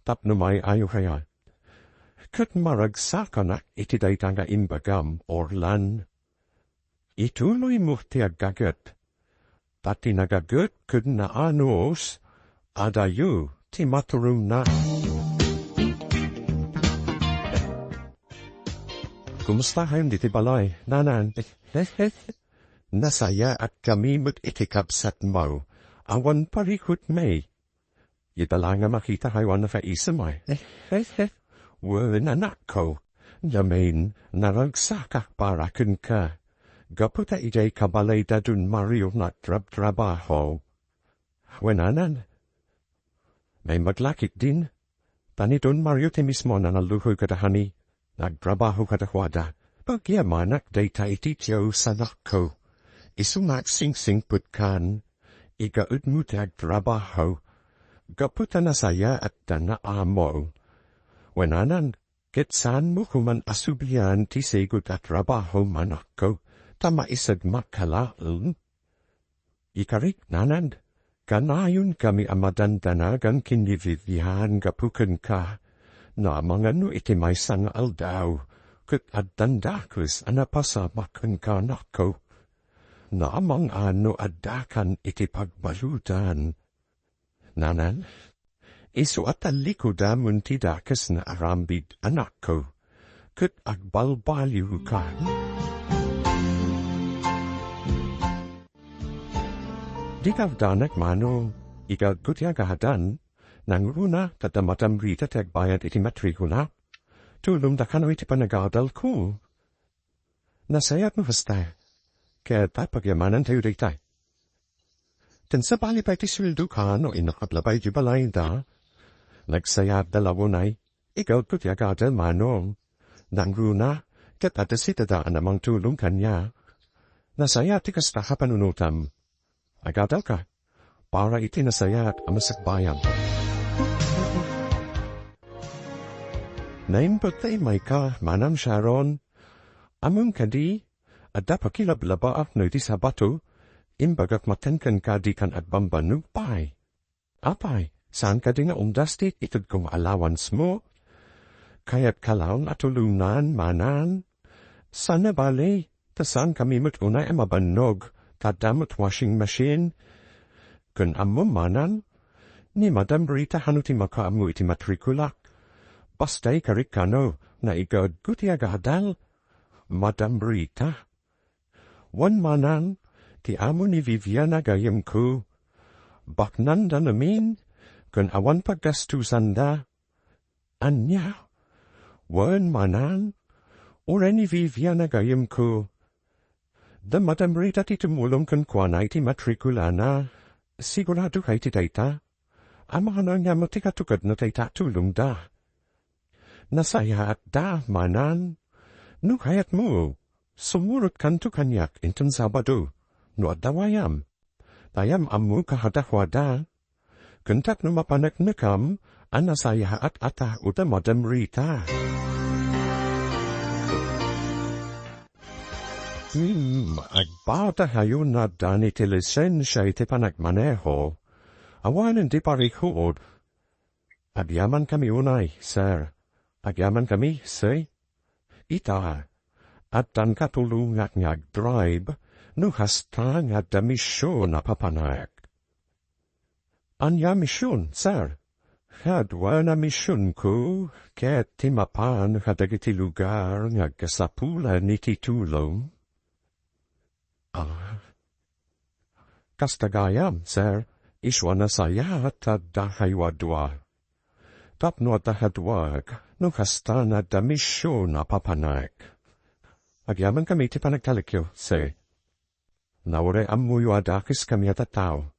tapno maay-ayo kaya. Ket maragsakanak iti dayta nga imbagam, Orlan. Ituloymo ti aggaget, ta ti nagaget ken naanus, adayo ti maturongna. Kumusta kayon ditoy balay, nanan? Nasayaat kami met iti kabsatmo. Awan parikutmi. Ita la nga makitakayo a nakaisem, ay. Wen, anakko, ngamin, naragsakak para kenka. Gapu ta idiay kabalay da Don Mario nga agtrabtrabaho. Wen, nanan, naimbag la ketdin, ta ni Don Mario ti mismo a nanallukoy kadakami. Nagtrabaho kadakuada. Agyamanak dayta iti Dios, anakko. Isu nga agsingsingpetkan, igaedmo ti agtrabaho. Gapu ta nasayaatda nga ammo. Wen, nanan, ket saanmo koman a sublian ti sigud a trabaho, anakko, ta maisedmak laeng. Ikarik, nanan, kanayon kami a madandanagan ken ni Vivian gapu kenka. Namangan no iti maysa nga aldaw, ket addan dakes a napasamak kenka, anakko. Namangan no addakan iti pagbaludan. Nanan, isu a tallikudamon ti dakes nga aramid, anakko, ket agbalbaliwka. Dika agdanag, mano, igalko ti agadan, nangruna ta adda Madam Rita ti agbayad iti matrikula. Tulongda kano iti panagadalko. Nasayaat no kasta, ket pagyamanantayo dayta. Ken sabali pay ti sueldoka no innak aglaba idiay balayda. Nagsayaatda la unay, igalko ti agadan, mano. Nangruna, ket adda sitada a namangtulong kaniak. Nasayaat ti kasta a panunotam. Agadalka, para iti nasayaat a masakbayan. Naimbag ta immayka, Manang Sharon. Ammom kadi, adda pakilablaba no iti Sabado, imbagak maten kenka dikan agbambannog pay. Apay, saan kadi nga umdas ti itedko nga allowance mo? Kayatka laeng a tulongan, Manang? Saan a bale, ta saankami met unay a mabannog, ta adda met washing machine. Ken ammom, Manang, ni Madam Rita no ti makaammo iti matrikulak. Basta ikarik kano, naigadko ti agadal. Madam Rita. Wen, Manang, ti amo ni Vivian a gayyemko. Baknanda ngamin, ken awan paggastusanda. Ania? Wen, Manang, uray ni Vivian a gayyemko. Da Madam Rita ti tumulong kenkuana iti matrikulana. Siguradoka iti dayta? Amangan nga met ti katukedna dayta a tulongda. Nasayaatda, Manang. No kayatmo, sumurotkanto kaniak inton Sabado, no adda wayam. Ta yam-ammoka kadakuada. Ken tapno mapaneknekam a nasayaat a tao da Madam Rita. Hmm, agbadakayo nga addan ti lisensia iti panagmaneho. Awanen ti parikut. Agyamankami unay, sir. Agyamankami, sir. Ita, addan katulongak nga agdrive no kasta nga adda mision a papanek. Ania mision, sir? Kaduana misionko ket ti mapan kadagiti lugar nga agkasapulan iti tulong. Ah. Kasta gayam, sir, isu a nasayaat ta addakayo a dua. Tapno adda kaduak, no kasta nga adda mision a papanek. Agyamankami iti panagtalekyo, sir. Uray ammoyo a dakeskami a tattao.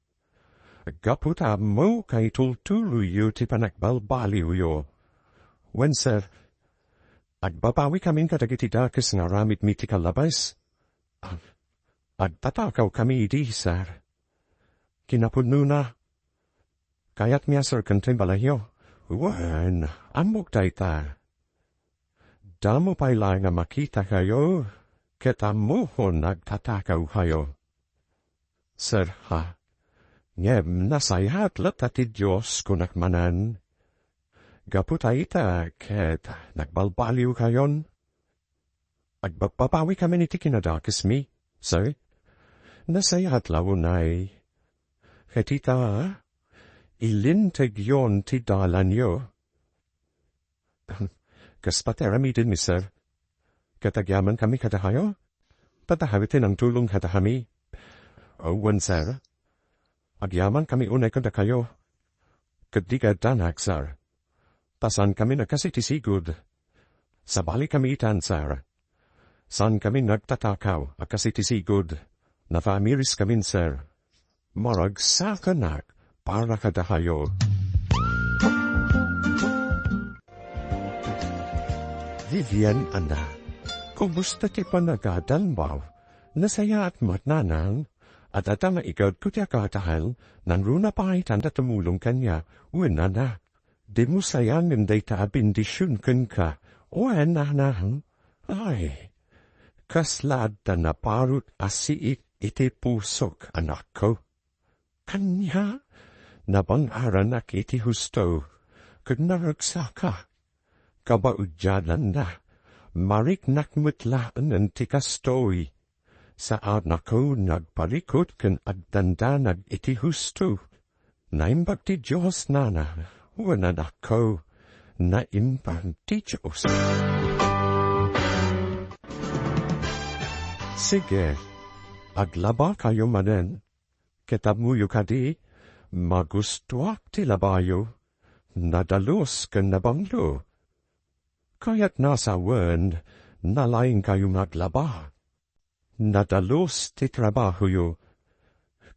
Gapu ta ammoka, itultuloyyo ti panagbalbaliwyo. Wen, sir, agbabawikamin kadagiti dakes nga aramidmi ti kallabes. Agtatakawkami idi, sir. Kinapudnona, kayatmi a serken ti balayyo. Wen, ammok dayta. Damo pay laeng a makitakayo, ket ammokon nga agtatakawkayo. Sir, ha? Ngem nasayaat latta ti Dios, kunak manen. Gapu ta ita, ket nagbalbaliwkayon. Agbababawikamin iti kinadakesmi, sir. Nasayaat la unay. Ket ita, ilintegyon ti dalanyo. Kas pati aramidenmi, sir. Ket agyamankami kadakayo. Dakayo ti nangtulong kadakami. Wen, sir. Agyamankami unay kadakayo. Ket dika addanak, sir. Ta saankami a kas iti sigud. Sabalikami itan, sir. Saankami nga agtatakaw a kas iti sigud. Napaamiriskamin, sir. Maragsakanak para kadakayo. Vivian, anak, kumusta ti panagadalmo? Nasayaat met, nanang? Adda nga igadko ti agadal, nangruna pay tanda tumulong kaniak, wen, anak. Dimo sayangen dayta a bendision kenka, wen, nanang? Ay, kasla adda naparut a siik iti pusok, anakko. Ania? Nabang-aranak iti husto, ket naragsaka. Kabaudyananna, mariknak met laengen ti kastoy. Saanakon nga agparikut ken agdandanag iti husto. Naimbag ti Dios, nana, wen, anakko, naimbag ti Dios. Sige, aglabakayo manen. Ket ammoyo kadi, magustoak ti labayo, nadalus ken nabanglo. Kayatna a sawen, nalaingkayo nga aglaba. Nadalus ti trabahoyo,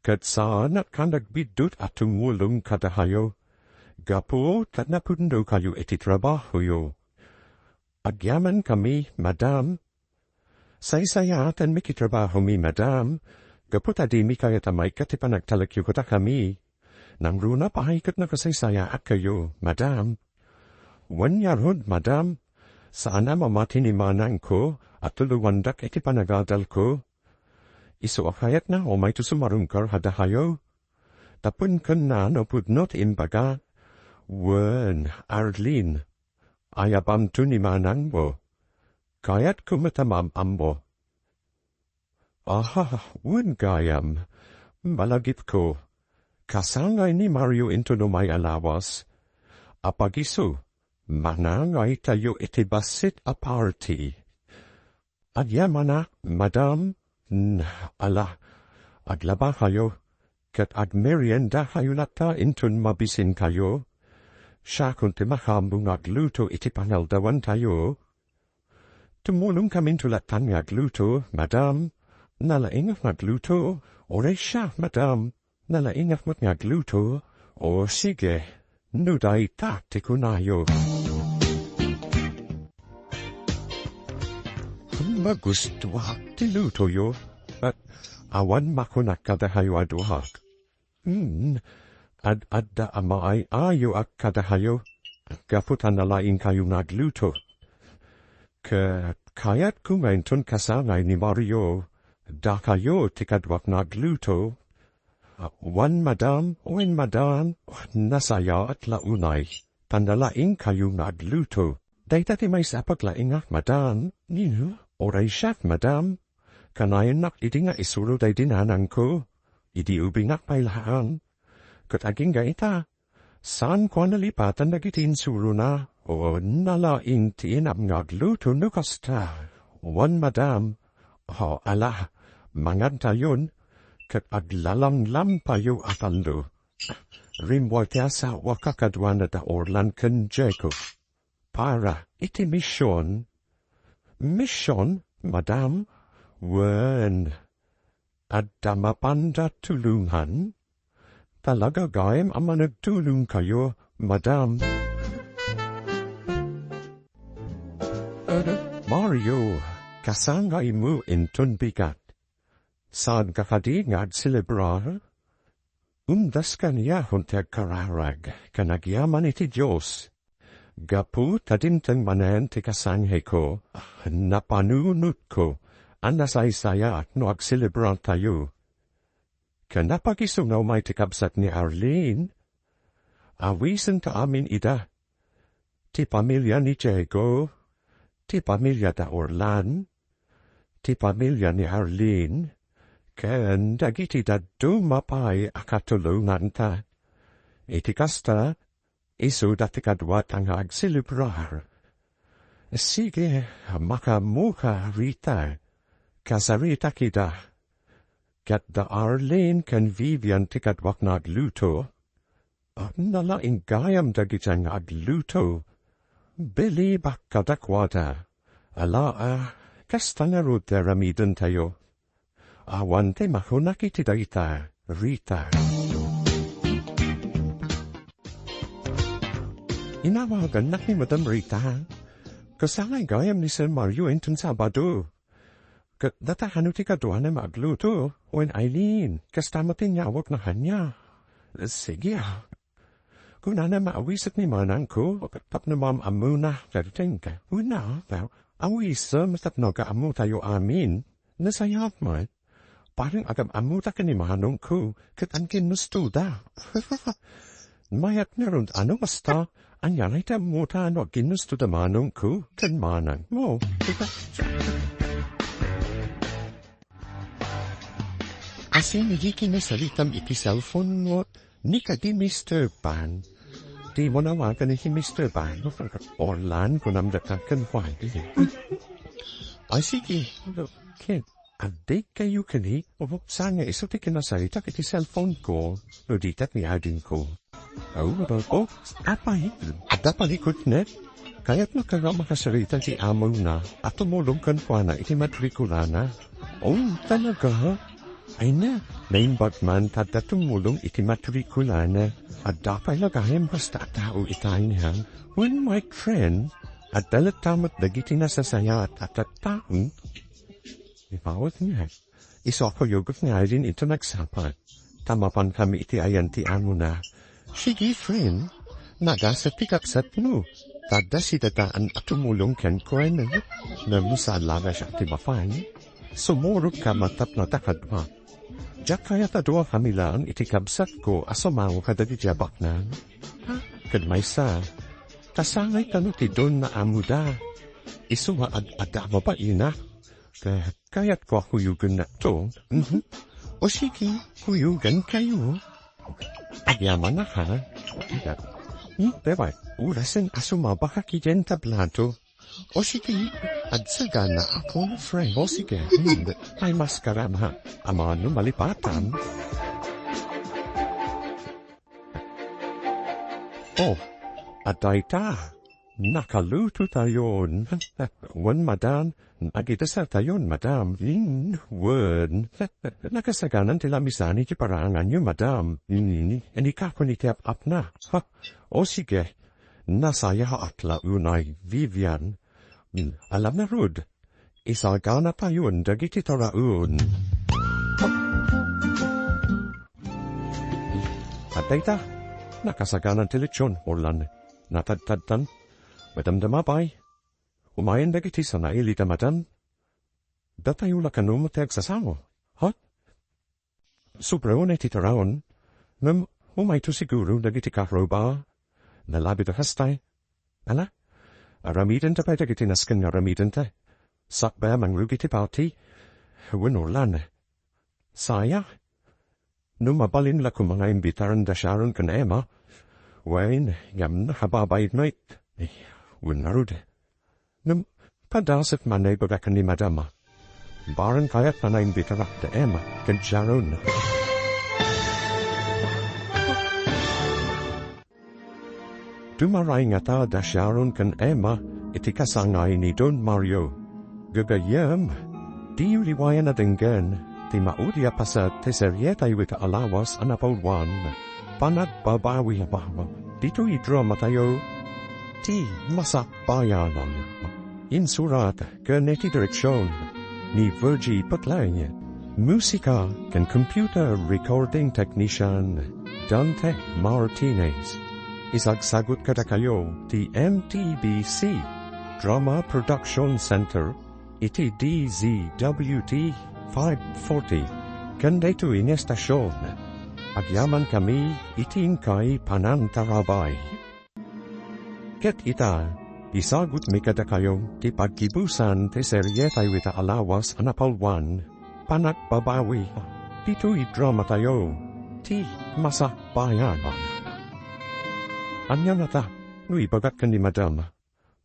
ket saanak a nagbiddut a tumulong kadakayo, gapu ta napudnokayo iti trabahoyo. Agyamankami, madam, Saysayaatenmi ti trabahomi, madam, gapu ta dimi kayat a maikkat ti panagtalekyo kadakami. Nangruna pay ket nakasaysayaak kayo, madam. Wen ngarud, madam, saan a mamati ni manangko a tulowandak iti panagadalko. Isu a kayatna umayto sumarungkar kadayo. Tapno kenna no pudno ti imbaga. Wen, Arlene, ayabamto ni manangmo. Kayatko met a maam-ammo. Aha, wen gayam. Malagipko. Kasangay ni Mario inton umay a lawas. Apagiso, manangaytayo iti bassit a party. Agyamanak, madam. N-, ala, aglabakayo, ket agmeriendakayo latta inton mabisinkayo. Siakon ti makaammo nga agluto iti pangaldawantayo. Tumulongkaminto lattan nga agluto, madam. Nalaingak nga agluto, uray siak, madam. Nalaingak met nga agluto. O, sige, no dayta ti kunayo. Magustuak ti lutoyo, ket awan makunak kadayo a duak. Hmm, ad-adda a maay-ayoak kadayo, gapu ta nalaingkayo nga agluto. Ket kayatko nga inton kasangay ni Mario, dakayo ti kaduak nga agluto. Wen, madam, wen, madam, nasayaat la unay, ta nalaingkayo nga agluto. Dayta ti maysa a paglaingak, madam. Nino? Uray siak, madam. Kanayannak idi nga isuro daydi nanangko. Idi ubingak pay laeng. Ket agingga ita, saanko a nalipatan dagiti insurona. O, nalaing ti inam nga agluto no kasta. Wen, madam. O, ala, mangantayon, ket aglalanglampayo a tallo. Rimmuar ti asawak a kaduana da Orlan ken Jacob. Para iti mision. Mision, madam? Wen, adda mapanda tulongan? Talaga gayam a managtulongkayo, madam. Mario, kasangaymo inton bigat. Saanka kadi nga agselebrar? Umdas kaniak ti agkararag, ken agyaman iti Dios. Gapu ta dimteng manen ti kasangayko, napanunotko a nasaysayaat no agselebrartayo. Ken apagiso nga umay ti kabsat ni Arlene, awisenta amin ida. Ti pamilia ni Diego, ti pamilia da Orlan, ti pamilia ni Arlene, ken dagiti dadduma pay a katulonganta. Iti kasta, isuda ti kaduata nga agselebrar. Sige, makaammoka, Rita. Kasaritak ida. Ket da Arlene ken Vivian ti kaduak nga agluto. Nalaing gayam dagiti nga agluto. Bilibak kadakuada. Ala, a, kasta ngarud ti aramidentayo. Awan ti makunak iti dayta, Rita. Inawagannak ni Madam Rita. Kasangay gayam ni Sir Mario inton Sabado. Ket data kano ti kaduana nga agluto, wen Eileen, kasta met ti inyawagna kaniak. Sige, a. Kunana nga awiset ni manangko, tapno maam-ammona, ket kenka. Una, a, awisem tapno agam-ammotayo amin. Nasayaat met. Parang agam-ammota ken ni manongko, ket agkinnustoda. Mayat ngarud, a no kasta, ania ngay ti ammota no agkinnusto da manongko ken manangmo? Asin idi kinasaritam iti cellphone mo, ni kadi Mister Pan. Dimo nawagan iti Mister Pan. Orlan, kunam daka ken Juan. Ay, sige. Ket, adda kayo kadi, saan nga isu ti kinasaritak iti cellphone ko, no ditak ni adingko. Oh, oh, apay, adda palikutnet? Kayatna kara makasarita ti amona a tumulong kenkuana iti matrikulana. Oh, talaga? Ay na, naimbag man ta adda tumulong iti matrikulana. Adda pay la gayam kasta a tao itay niya. When my friend, adda latta met dagiti nasasayaat a tattaon, Ipaut nga. Isu a kuyogek nga Irene iti nagsapa. Ta mapan kami iti ayan ti amona. Sige, friend. Nagasat ti kapsatmo. Ta adda sidataan a tumulong kenkuana. Ngem no saan laeng siak ti mapan, sumurot ka tapno ta kadua. Diak kayat a dua kami laeng iti kabsatko a sumango kadagiti a baknang. Ha? Ket maysa, kasangay kano ti don nga amoda. Isu nga ad-adda a mabainak. Ket kayatko a kuyogennak to. Mhm. O sige, kuyogankayo. Agyamanak, ha? Hmm, pero, orasen a sumabakak idiay entablado. O sige, agsagana a full friend. O sige, hmm, ay maskaram, ha? Amangan no malipatam. Oh, adda ita. Nakalutotayon. Wen, madam, nagidesertayon, madam. Wen, nakasaganan ti lamisan iti paraanganyo, madam. Inikakon iti ap-apna. Ha? O sige, nasayaat la unay, Vivian. Alam na, Rod. Isaganatayon dagiti taraon. Adda ita, nakasaganan ti lesion, Orlan. Natadtadtan. Madamdama pay. Umayen dagiti sanaili da madam. Datayo la kano ti agsasango. Ha? Sobra unay ti taraon, ngem umayto siguro dagiti karruba. Nalabit a kastay. Ala, aramidenta pay dagiti nasken nga aramidenta. Sakbay a mangrugi ti pati. Wen, Orlan. Saya. No mabalin la koma nga imbitaren da Sharon ken Emma. Wen, ngem nakababain met. Wen ngarud. Ngem, padasek man a ibagak ken ni Madam. Barang kayatna a imbitarak da Emma ken Sharon. Dumaray ngata da Sharon ken Emma iti kasangay ni Don Mario. Gagayyem, diyo liwayan a denggen ti maudi a paset ti serietayo ita a lawas a napawlan. Panagbabawi. Ditoy dramatayo, ti Masakbayan. Insurat ken iti direksion ni Virgie Petleng. Musika ken computer recording technician, Dante Martinez. Isagsagut kadakayo ti M T B C Drama Production Center iti D Z W T five forty. Ken daytoy nga estasion, agyamankami iti inkay panangtarabay. Ket ita, isagutmi kadakayo ti paggibusan ti serietayo ita a lawas a napawlan, Panagbabawi. Ditoy dramatayo, ti Masakbayan. Ania ngata no ibagak ken ni Madam,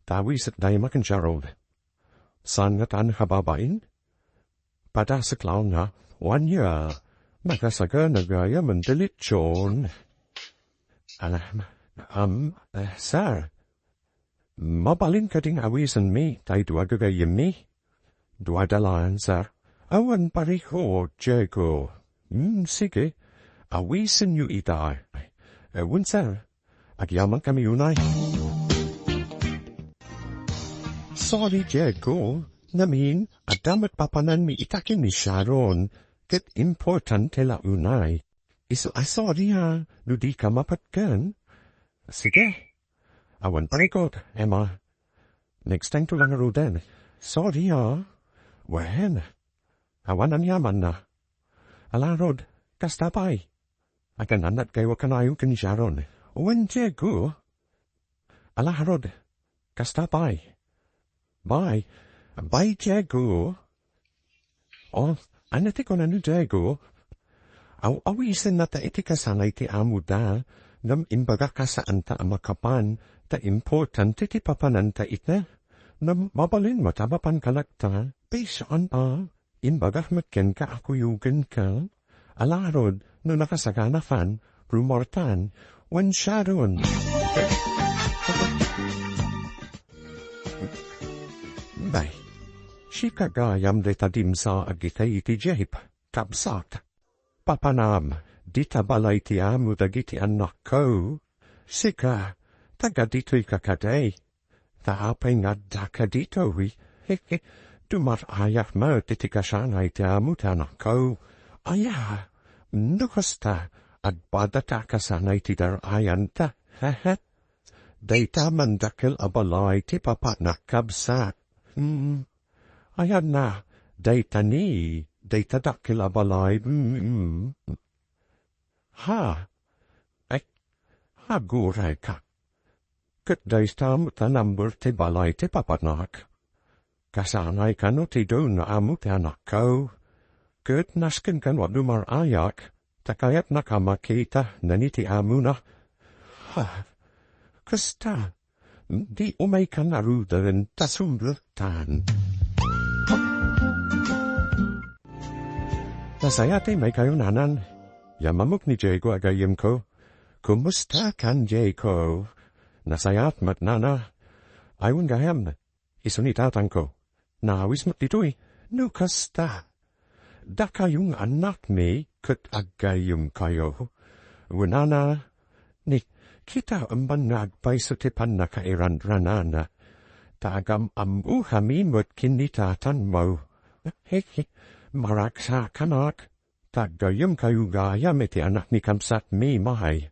ta awisetda Emma ken Gerald. Saan ngata a nakababain? Padasek laeng nga, wen nia, nakasagana gayam ti lesion. Ala, am, eh, sir, mabalin kadi nga awisenmi tay dua gagayyemmi? Duada laeng, sir. Awan pariko, Diego. Hmm, sige. Awisenyo ita. Eh, wen, sir. Agyamankami unay. Sorry, Diego. Ngamin, adda met papananmi ita ken ni Sharon. Ket importante la unay. Isu a sorry, ha, no dika mapatken. Sige. Awan parikot, Emma. Next time to lang, Roden. Sorry, ha. Wen. Awan aniamanna. Ala, Rod, kasta pay. Aganannad kayo kanayon ken ni Sharon. Wen, Diego. Ala, Rod, kasta pay. Bye. Bye, Diego. Oh, ania ti kunana ni Diego? Aw-, awisenna ta iti kasangay ti amoda, ngem imbagak a saanta a makapan, ta importante ti papananta ita. Ngem mabalin met a mapanka latta. Peace on, ah. Imbagak met kenka a kuyogenka. Ala, Rod, no nakasagana fan, rumortan, wen Sharon. Bay, sika gayam dayta dimsa agitay iti jeep, kabsat. Papanam, dita balay ti amo dagiti annakko. Sika, taga ditoyka kadi. Ta apay nga addaka ditoy? Dumar-ayak met iti kasangay ti amo ti anakko. Aya, no kasta, agpada ta a kasangay ti dar-ayanta. Hehe. Dayta man dakkel a balay ti papanak, kabsat. Mm. Ayanna, dayta ni, dayta dakkel a balay. Mm. Ha? Ay, aguray ka. Ket dayta met a number ti balay ti papanak. Kasangay kano ti duna amo ti anakko. Ket nasken kano a dumar-ayak, ta kayatnak a makita nani ti amona. Ha, kasta, di umaykan a ruden ta sumrektan. Nasayaat ti maykayo, nanan. Yammamok ni Diego a gayyemko. Kumusta kan Diego? Nasayaat met, nana. Ay, wen gayam. Isu ni tatangko. Naawis met ditoy. No kasta, dakayo nga annakmi ket aggayyemkayo. Wenana, ni, kitaem man nga agpayso ti pannakairanranana. Ta agam-ammokami met ken ni tatangmo. He, he, maragsakanak. Ta aggayyemkayo gayam iti anak ni kabsat Mimay.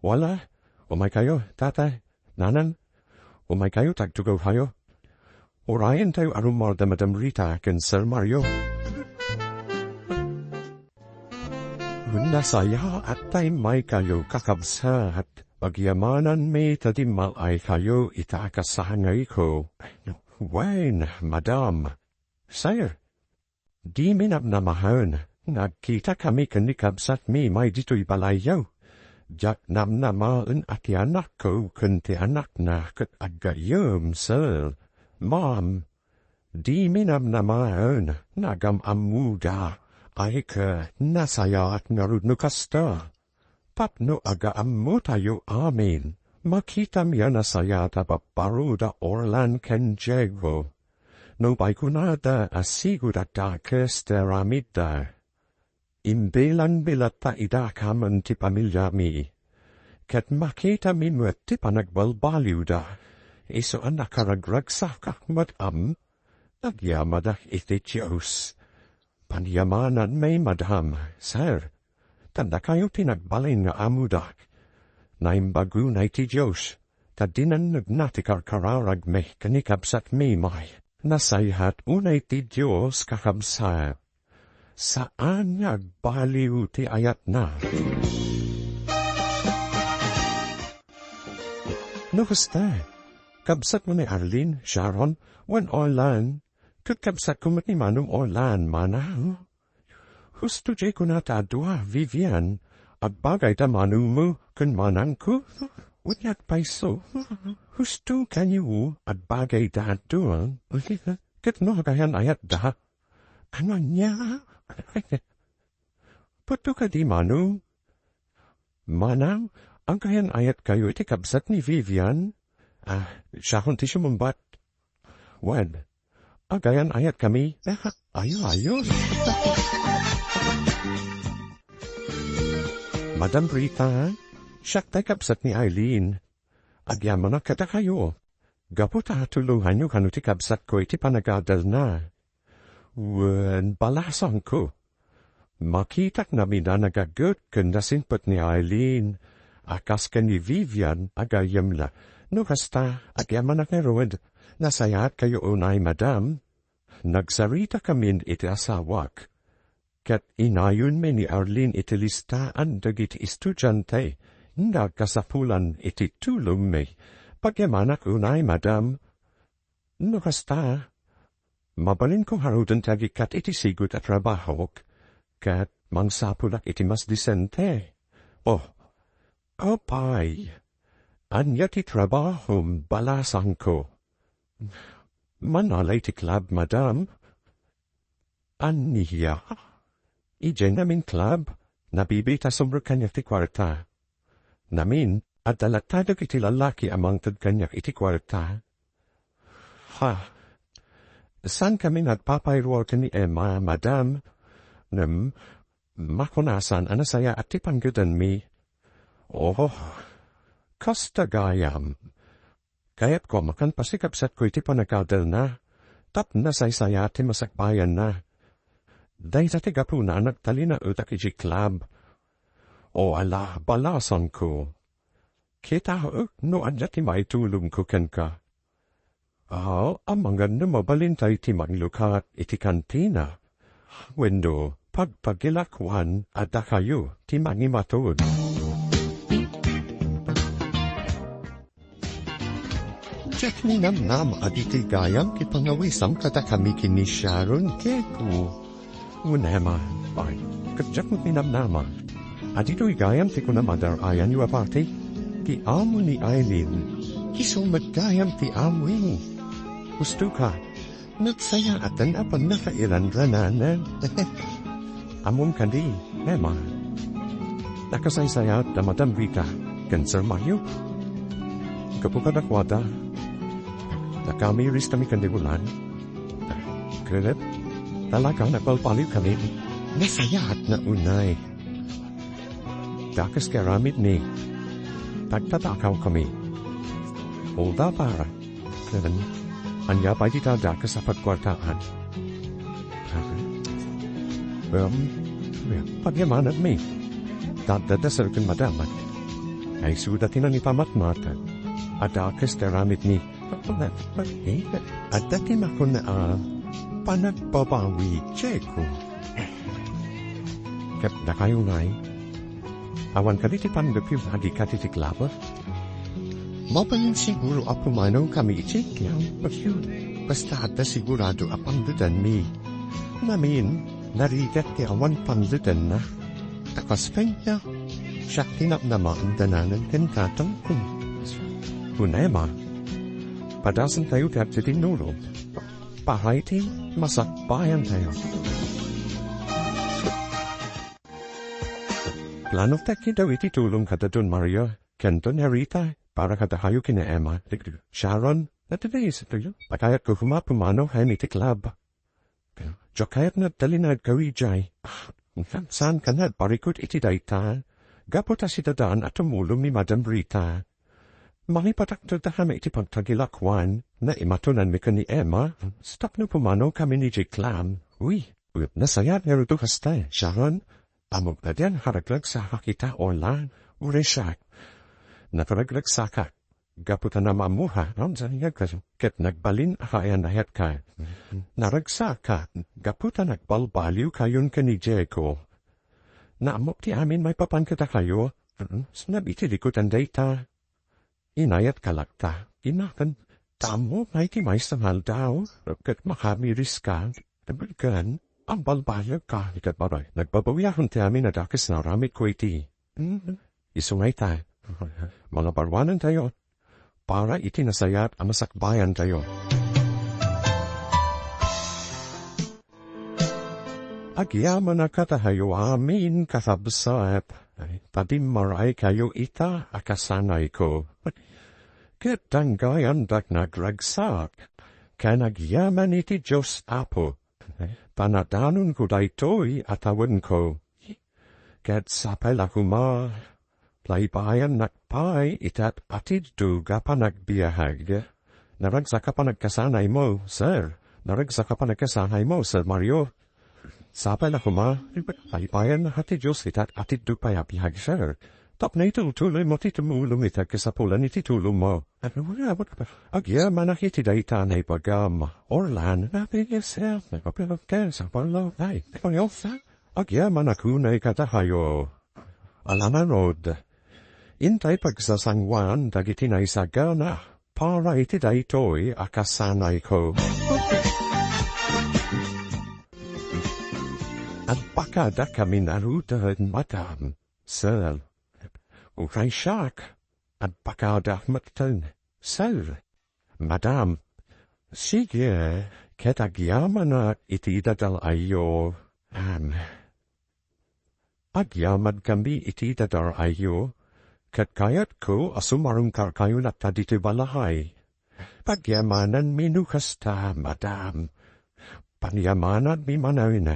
Wala, umaykayo, tatay, nanang, umaykayo ta agtugawkayo. Urayentayo a rummuar da Madam Rita ken Sir Mario. Nasayaat ta immaykayo, kakabsat. Agyamananmi ta dimmal-aykayo ita a kasangayko. Wen, Madam. Sir, dimi namnamaen nga agkitakami ken ni kabsat Mimay ditoy balayyo. Diak namnamaen a ti anakko ken ti anakna ket aggayyem, sir. Ma'am, dimi namnamaen nga agam-ammoda. Ay ket nasayaat ngarud no kasta. Tapno agaammotayo amin, makitam a nasayaat a babaro da Orlan ken Diego. Nupay kunada a sigud a dakes ti aramidda, imbilanmi latta idakamen ti pamiliami. Ket makitami met ti panagbalbaliwda, isu a nakaragragsakak met am, agyamadak iti Dios. Panyamananmi, madam, sir, ta dakayo ti nagbalin nga ammodak. Naimbag unay ti Dios, ta dinannegna ti karkararagmi ken ni kabsat Mimay. Nasayaat unay ti Dios, kakabsat. Saan nga agbaliw ti ayatna. No kasta, kabsatmo ni Arlene, Sharon, wen Orlan, ket kabsatko met ni Manong Orlan, mana. Husto diay kunata a dua, Vivian, agbagayda manongmo ken manangko? Wen agpayso, husto kaniyo agbagayda a dua? Ket no agayan-ayatda, ano ania? Petto kadi, manong? Manang, agayan-ayatkayo iti kabsat ni Vivian? Ah, siakon ti sumungbat. Wen, agayan-ayatkami? Ayo, ayo. Madam Rita, siak tay kabsat ni Eileen. Agyamanak kadakayo. Gapu ta tulonganyo kano ti kabsatko iti panagadalna. Wen, balasangko. Makitak namida nagaget ken nasingpet ni Eileen a kas ken ni Vivian a gayyemna. No kasta, agyamanak ngarud. Nasayaatkayo unay, madam. Nagsaritakamin iti asawak. Ket inayonmi ni Arlene iti listaan dagiti estudiante nga agkasapulan iti tulongmi. Pagyamanak unay, madam. No kasta, mabalinko ngaruden ti agikkat iti sigud a trabahok, ket mangsapulak iti mas disente. Oh, apay, ania ti trabahom, balasangko? Manala iti club, madam. Ania? Idiay namin club, nabibiit a sumrek kaniak ti kuarta. Namin, adda latta dagiti lalaki a mangted kaniak iti kuarta. Ha, saankami nga agpapayruar ken ni Emma, madam. Ngem, makunasan a nasayaat ti panggedanmi. Oh, kasta gayam. Kayatko a makanpas ti kabsatko iti panagadalna. tapno nasaysayaat ti masakbayanna. Dayta ti gapuna a nagtalinaedak idiay club. O ala, balasangko. Kitaek no adda ti maitulongko kenka. Ah, amangan no mabalin tayo ti manglukat iti kantina. Wenno, pagpagilakuan a dakayo ti mangimaton. Diak ninamnama a ditoy gayam ti pangawisam kadakami ken ni Sharon, Keko. Ngem Emma, ay, ket diak met ninamnama a ditoy gayam ti kuna madar-ayanyo a party. Ti amo ni Eileen, isu met gayam ti amoyo. Husto ka, nagsayaaten a pannakairanrananen. Ammom kadi, Emma. Nakasaysayaat da Madam Rita ken Sir Mario. Gapu kadakuada, nakaamiris kami ken ni Roland. Ket talaga nagbalbaliw kami. Nasayaat na unay. Dakes ti aramid ni, tagtatakaw kami. Hold up, para. Ken, ania pay ti dakes a pagkuartaan? Um, pagyamananmi. Daddadaselken madama. Ay, suda ti nangipamatmatan. A dakes ti aramid ni. Adda ti makuna a panagbabawi, Diego. Ket dakayo ngay, awan kadi ti panggepyo a di kadi ti klaba? Mabalin siguro a pumanaw kami iti kiyam. Basta adda sigurado a pangdedanmi. Ngamin, narigat ti awan pangdedanna. Ta kas kanya, siak ti namnama a dananen ken tatangko. Kunema, padasen tayo ti agtitinnuro. Para iti masakbayan tayo. Plano ta kidaw iti tulong kada Don Mario ken Don Rita para kada hayo ken ni Emma. Sharon, natibay sa tayo. Pakayat ko kuma pumanaw iti club. Diak kayat nga agtalinaedkayo idiay. Saan ka nga agparikut iti dayta? Gapu ta sidadaan a tumulong ni Madam Rita. Mangipatakder da kami iti pagtagilakuan, naimatonanmi ken ni Emma, tapno pumanaw kami idiay club. Uy, nasayaat ngarud kasta, Sharon. Ammok kadi a nakaraglagsaka ita, Orlan, uray siak. Nakaraglagsaka. Gapu ta namammuha, no? Ket nagbalin a kaayan-ayatka. Naragsaka, gapu ta nagbalbaliwkayon ken ni Diego. Naammok ti amin maipapan kadakayo. Sinab iti likutan dayta. Inayat ka lakta. Inakan, tammo ngay ti maysa nga aldaw, ket makamiris ka. Ken, agbalbaliwka, ket baroy. Nagbabawiakon ti amin a dakes nga aramidko iti. Isu nga ita, mangabaruanentayo para iti nasayaat a masakbayantayo. Agyamanak kadakayo amin, kakabsat, ta dimmaraykayo ita a kasanayko. Ket danggayandak nga agragsak, ken agyaman iti Dios Apo, ta nadanonko daytoy a tawenko. Ket sapay la koma, paypayannak pay iti at-atiddo nga panagbiag. Naragsak a panagkasanaymo, sir. Naragsak a panagkasanaymo, Sir Mario. Sapay la koma, paypayannak ti Dios iti at-atiddo pay a biag, sir. Tapno itultuloymo ti tumulong iti agkasapulan iti tulongmo. Agyamanak iti dayta a naibagam, Orlan, nga apigesem, nagpapilagken sa palaw, ay, Agyamanak unay kadakayo. Ala ngarud, intay pagsasangoan dagiti naisagana para iti daytoy a kasanayko. Agpakadakami ngaruden, madam, sir. Uray siak, agpakadak metten, sir. Madam, sige, ket agyamanak iti dadal-ayyo. Am. Agyaman kami iti dadal-ayyo, ket kayatko a sumarungkarkayo latta ditoy balay. Pagyamananmi no kasta, madam. Pagyamananmi manen,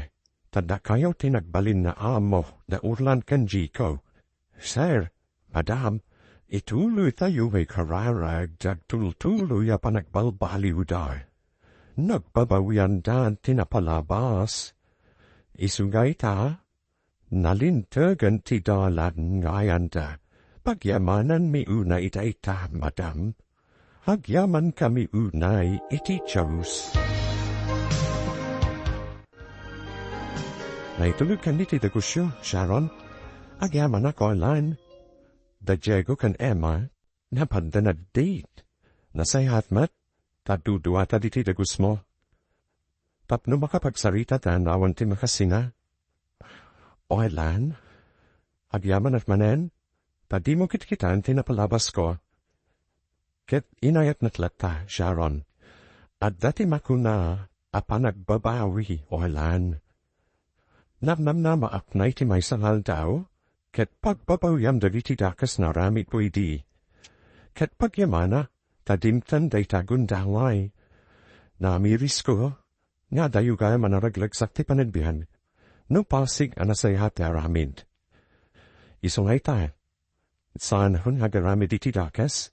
ta dakayo ti nagbalin nga amo da Orlan ken Diego. Sir, madam, ituloytayo nga ikararag ti agtultuloy a panagbalbaliwda. nagbabawianda ti napalabas. Isu nga ita, nalintegen ti dalan nga ayanda. Pagyamananmi unay dayta, madam. Agyamankami unay iti Dios. Naitulogkanmi ti dagusyo, Sharon. Agyamanak, Orlan. Da Diego ken Emma, napadda na-date. Nasayaat met, ta duduata ditoy dagusmo. Tapno makapagsarita ta awan ti makasina. Orlan, agyamanak manen, ta dimo kitkitaen ti napalabasko. Ket inayatnak latta, Sharon. Adda ti makuna a panagbabawi, Orlan. Namnamnamaak iti maysa nga aldaw, ket pagbabawiam dagiti dakes nga aramidko idi. Ket pagyamanak, ta dimten dayta gundaway. Namirisko, nga adayo gayam a naraglegsak ti panagbiag, no pasig a nasayaat ti aramid. Isu nga ita, saanak nga agaramid iti dakes,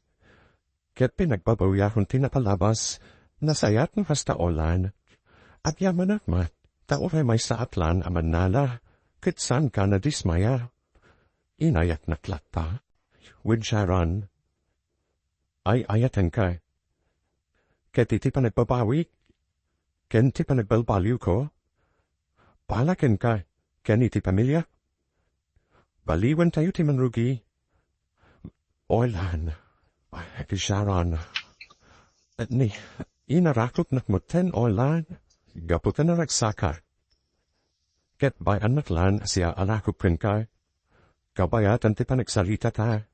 ket pinagbabawiakon ti napalabas, nasayaat no kasta, Orlan. Agyamanak met, ta uray maysaak laeng a mannala, ket saanka a nadismaya. Inayatnak latta. Wen, Sharon, ay-ayatenka. Ket iti panagbabawik, ken ti panagbalbaliwko, bala kenka, ken iti pamiliak. Baliwentayo ti manrugi. Orlan. Ay, Sharon. Ni, inarakupnak metten, Orlan. Gapu ta naragsaka. Ket bay-annak laeng a siak a rakup kenka. Kabayatan ti panagsaritata.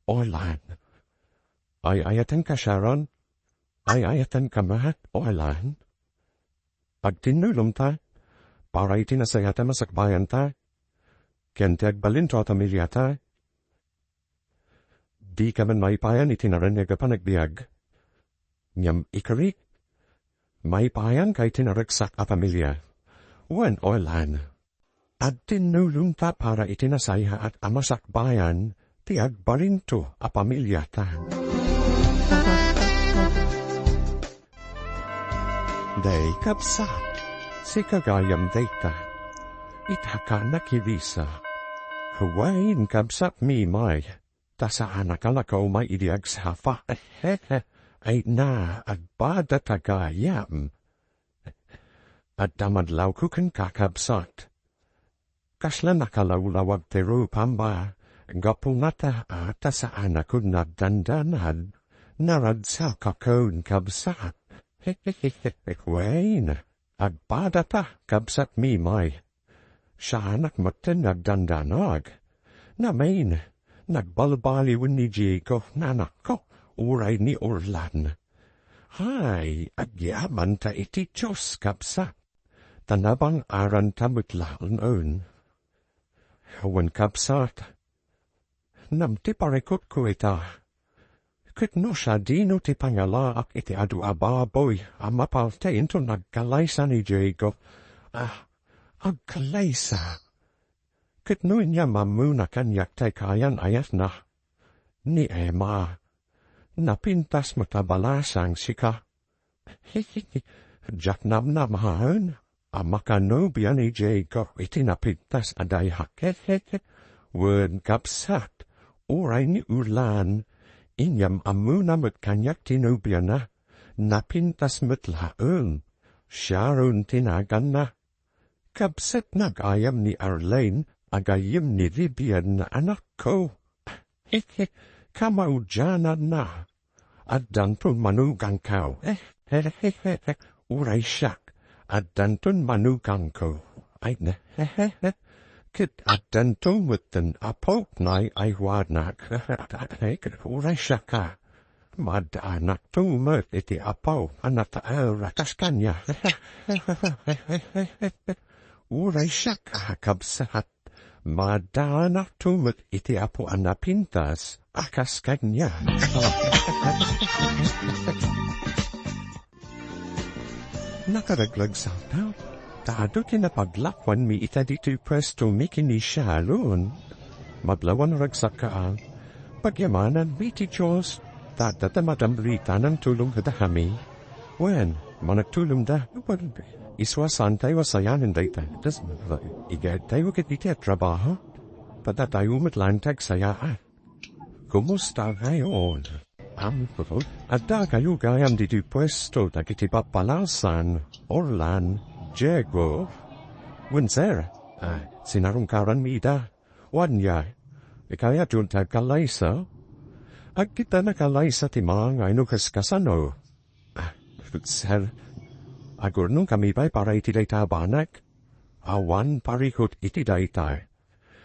Orlan. Ay-ayatenka, Sharon. Ay-ayatenka met, Orlan. Agtinnulongta, para iti nasayaat a masakbayanta, ken ti agbalinto a pamiliata. Dika man maipayan iti naraniag a panagbiag. Ngem ikarik, maipayanka iti naragsak a pamilia. Wen, Orlan. Agtinnulongta para iti nasayaat a masakbayan ti agbalinto a pamiliata. Day, kabsat, sika gayam dayta. Ita ka nakibisa. Wen, kabsat Mimay, ta saanak a lakaw may idi agsapa. Ay na, agbadata gayam. Adda madlawko kenka, kabsat. Kasla nakalawlawag ti rupam ba? Gapu ngata a ta saanakon nagdandanag, naragsakakon, kabsat. Wen, agpadata, kabsat Mimay. Saanak metten nagdandanag. Namin, nagbalbaliwen ni Diego, nanakko, uray ni Orlan. Hay, agyamanta iti Dios, kabsat. Ta nabang-aranta met laeng. Wen, kabsat, nam ti parikutko ita. Ket no sadino ti pangalaak iti adu a baboy a mapaltiinton agkalaysa ni Diego. Ah, agkalaysa. Ket no inyam ammona kaniak tay kayan-ayatna, ni Emma, napintas met a balasang sika. Diak namnamaen a makanobia ni Diego iti napintas a dayhak. Wen, kabsat, uray ni Orlan, inyam ammona met kaniak ti nobiana, napintas met laeng. Sharon ti naganna. Kabsat nagayam ni Arlene a gayyem ni Vivian, anakko. Kamaudiananna, addanton manugangko. Uray siak, addanton manugangko. Ay, ket addanto metten apok nay aywanak. Uray siak a, madanakto met iti apo a nataer a kas kaniak. Uray siak a, kabsat, madanakto met iti apo a napintas a kas kaniak. Nakaraglagsakta, ta adu ti napaglakoanmi ita ditoy puestomi ken ni Sharon. Madlaw a naragsakka a, pagyamananmi ti Dios, ta adda ti Madam Rita a nangtulong kadakami. Wen, managtulongda. Wen, isua saantayo a sayanen dayta. Tas, igayadtayo ket iti a trabaho. Padatayo met laeng ti agsayaat. Kumusta ngayon? Am, adda kayo gayam ditoy puesto dagiti pappalasan, Orlan, Diego? Wen, sir. Ah, sinarungkaranmi ida. Wen, ya. Ikayatyo ti agkallaysa? Agkita na kallaysa ti mangay no kas kasano. Ah, sir, agurnongkami pay para iti dayta a banag? Awan parikut iti dayta.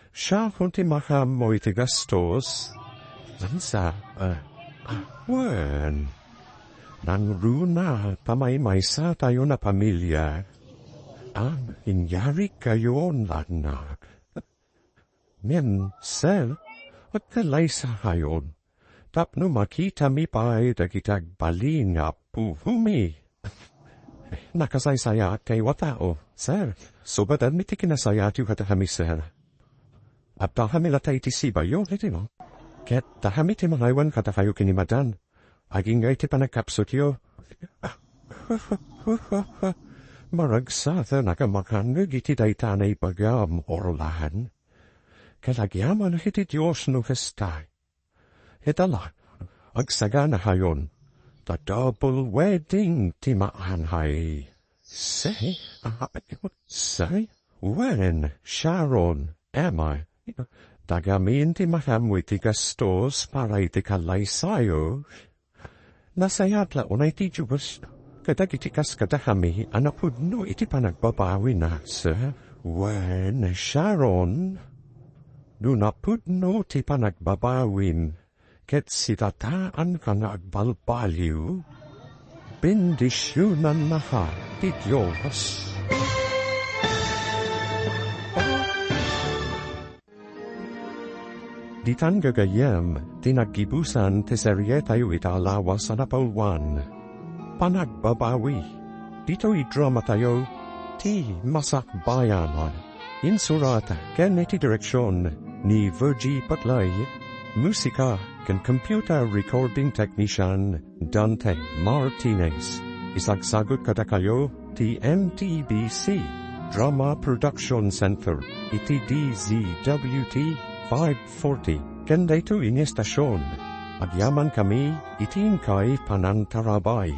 Siakon ti makaammo iti gastos. Sa, ah, ah, wen. Nangruna ta maymaysatayon a pamilia. Ah, inyarikayon, lanna. Ngem, sir, agkallaysayon. Tapno makitami pay dagiti agbalin nga appomi. Nakasaysayaat kayo a tao, sir. Subadanmi ti kinasayaatyo kadakami, sir. Addakami latta iti sibayo, iti no? Ket dakami ti mangaywan kadakayo ken ni Madan. Agingga iti panagkapsutyo. Maragsakan a makangngeg iti dayta a naibagam, Orlan. Ket agyaman iti Dios no kasta. Ita la, agsaganakayon, ta double wedding ti maanay. Say, ah, say, wen, Sharon, Emma, dagamin ti makaammo iti gastos para iti kallaysayo. Nasayaat la unay ti Dios kadagiti kas kadakami a napudno iti panagbabawina, sir. Wen, Sharon, no napudno ti panagbabawim, ket sidataanka nga agbalbaliw, bendisionannaka ti Dios. Ditan gagayyem ti naggibusan ti serietayo ita a lawas a napauluan, Panagbabawi. Ditoy dramatayo, Ti Masakbayan. Insurat ken iti direksion ni Virgie Patlay. Musika ken computer recording technician Dante Martinez. Isagsagut kadakayo ti M T B C Drama Production Center iti D Z W T five forty. Ken daytoy nga estasion, agyamankami iti inkay panangtarabay.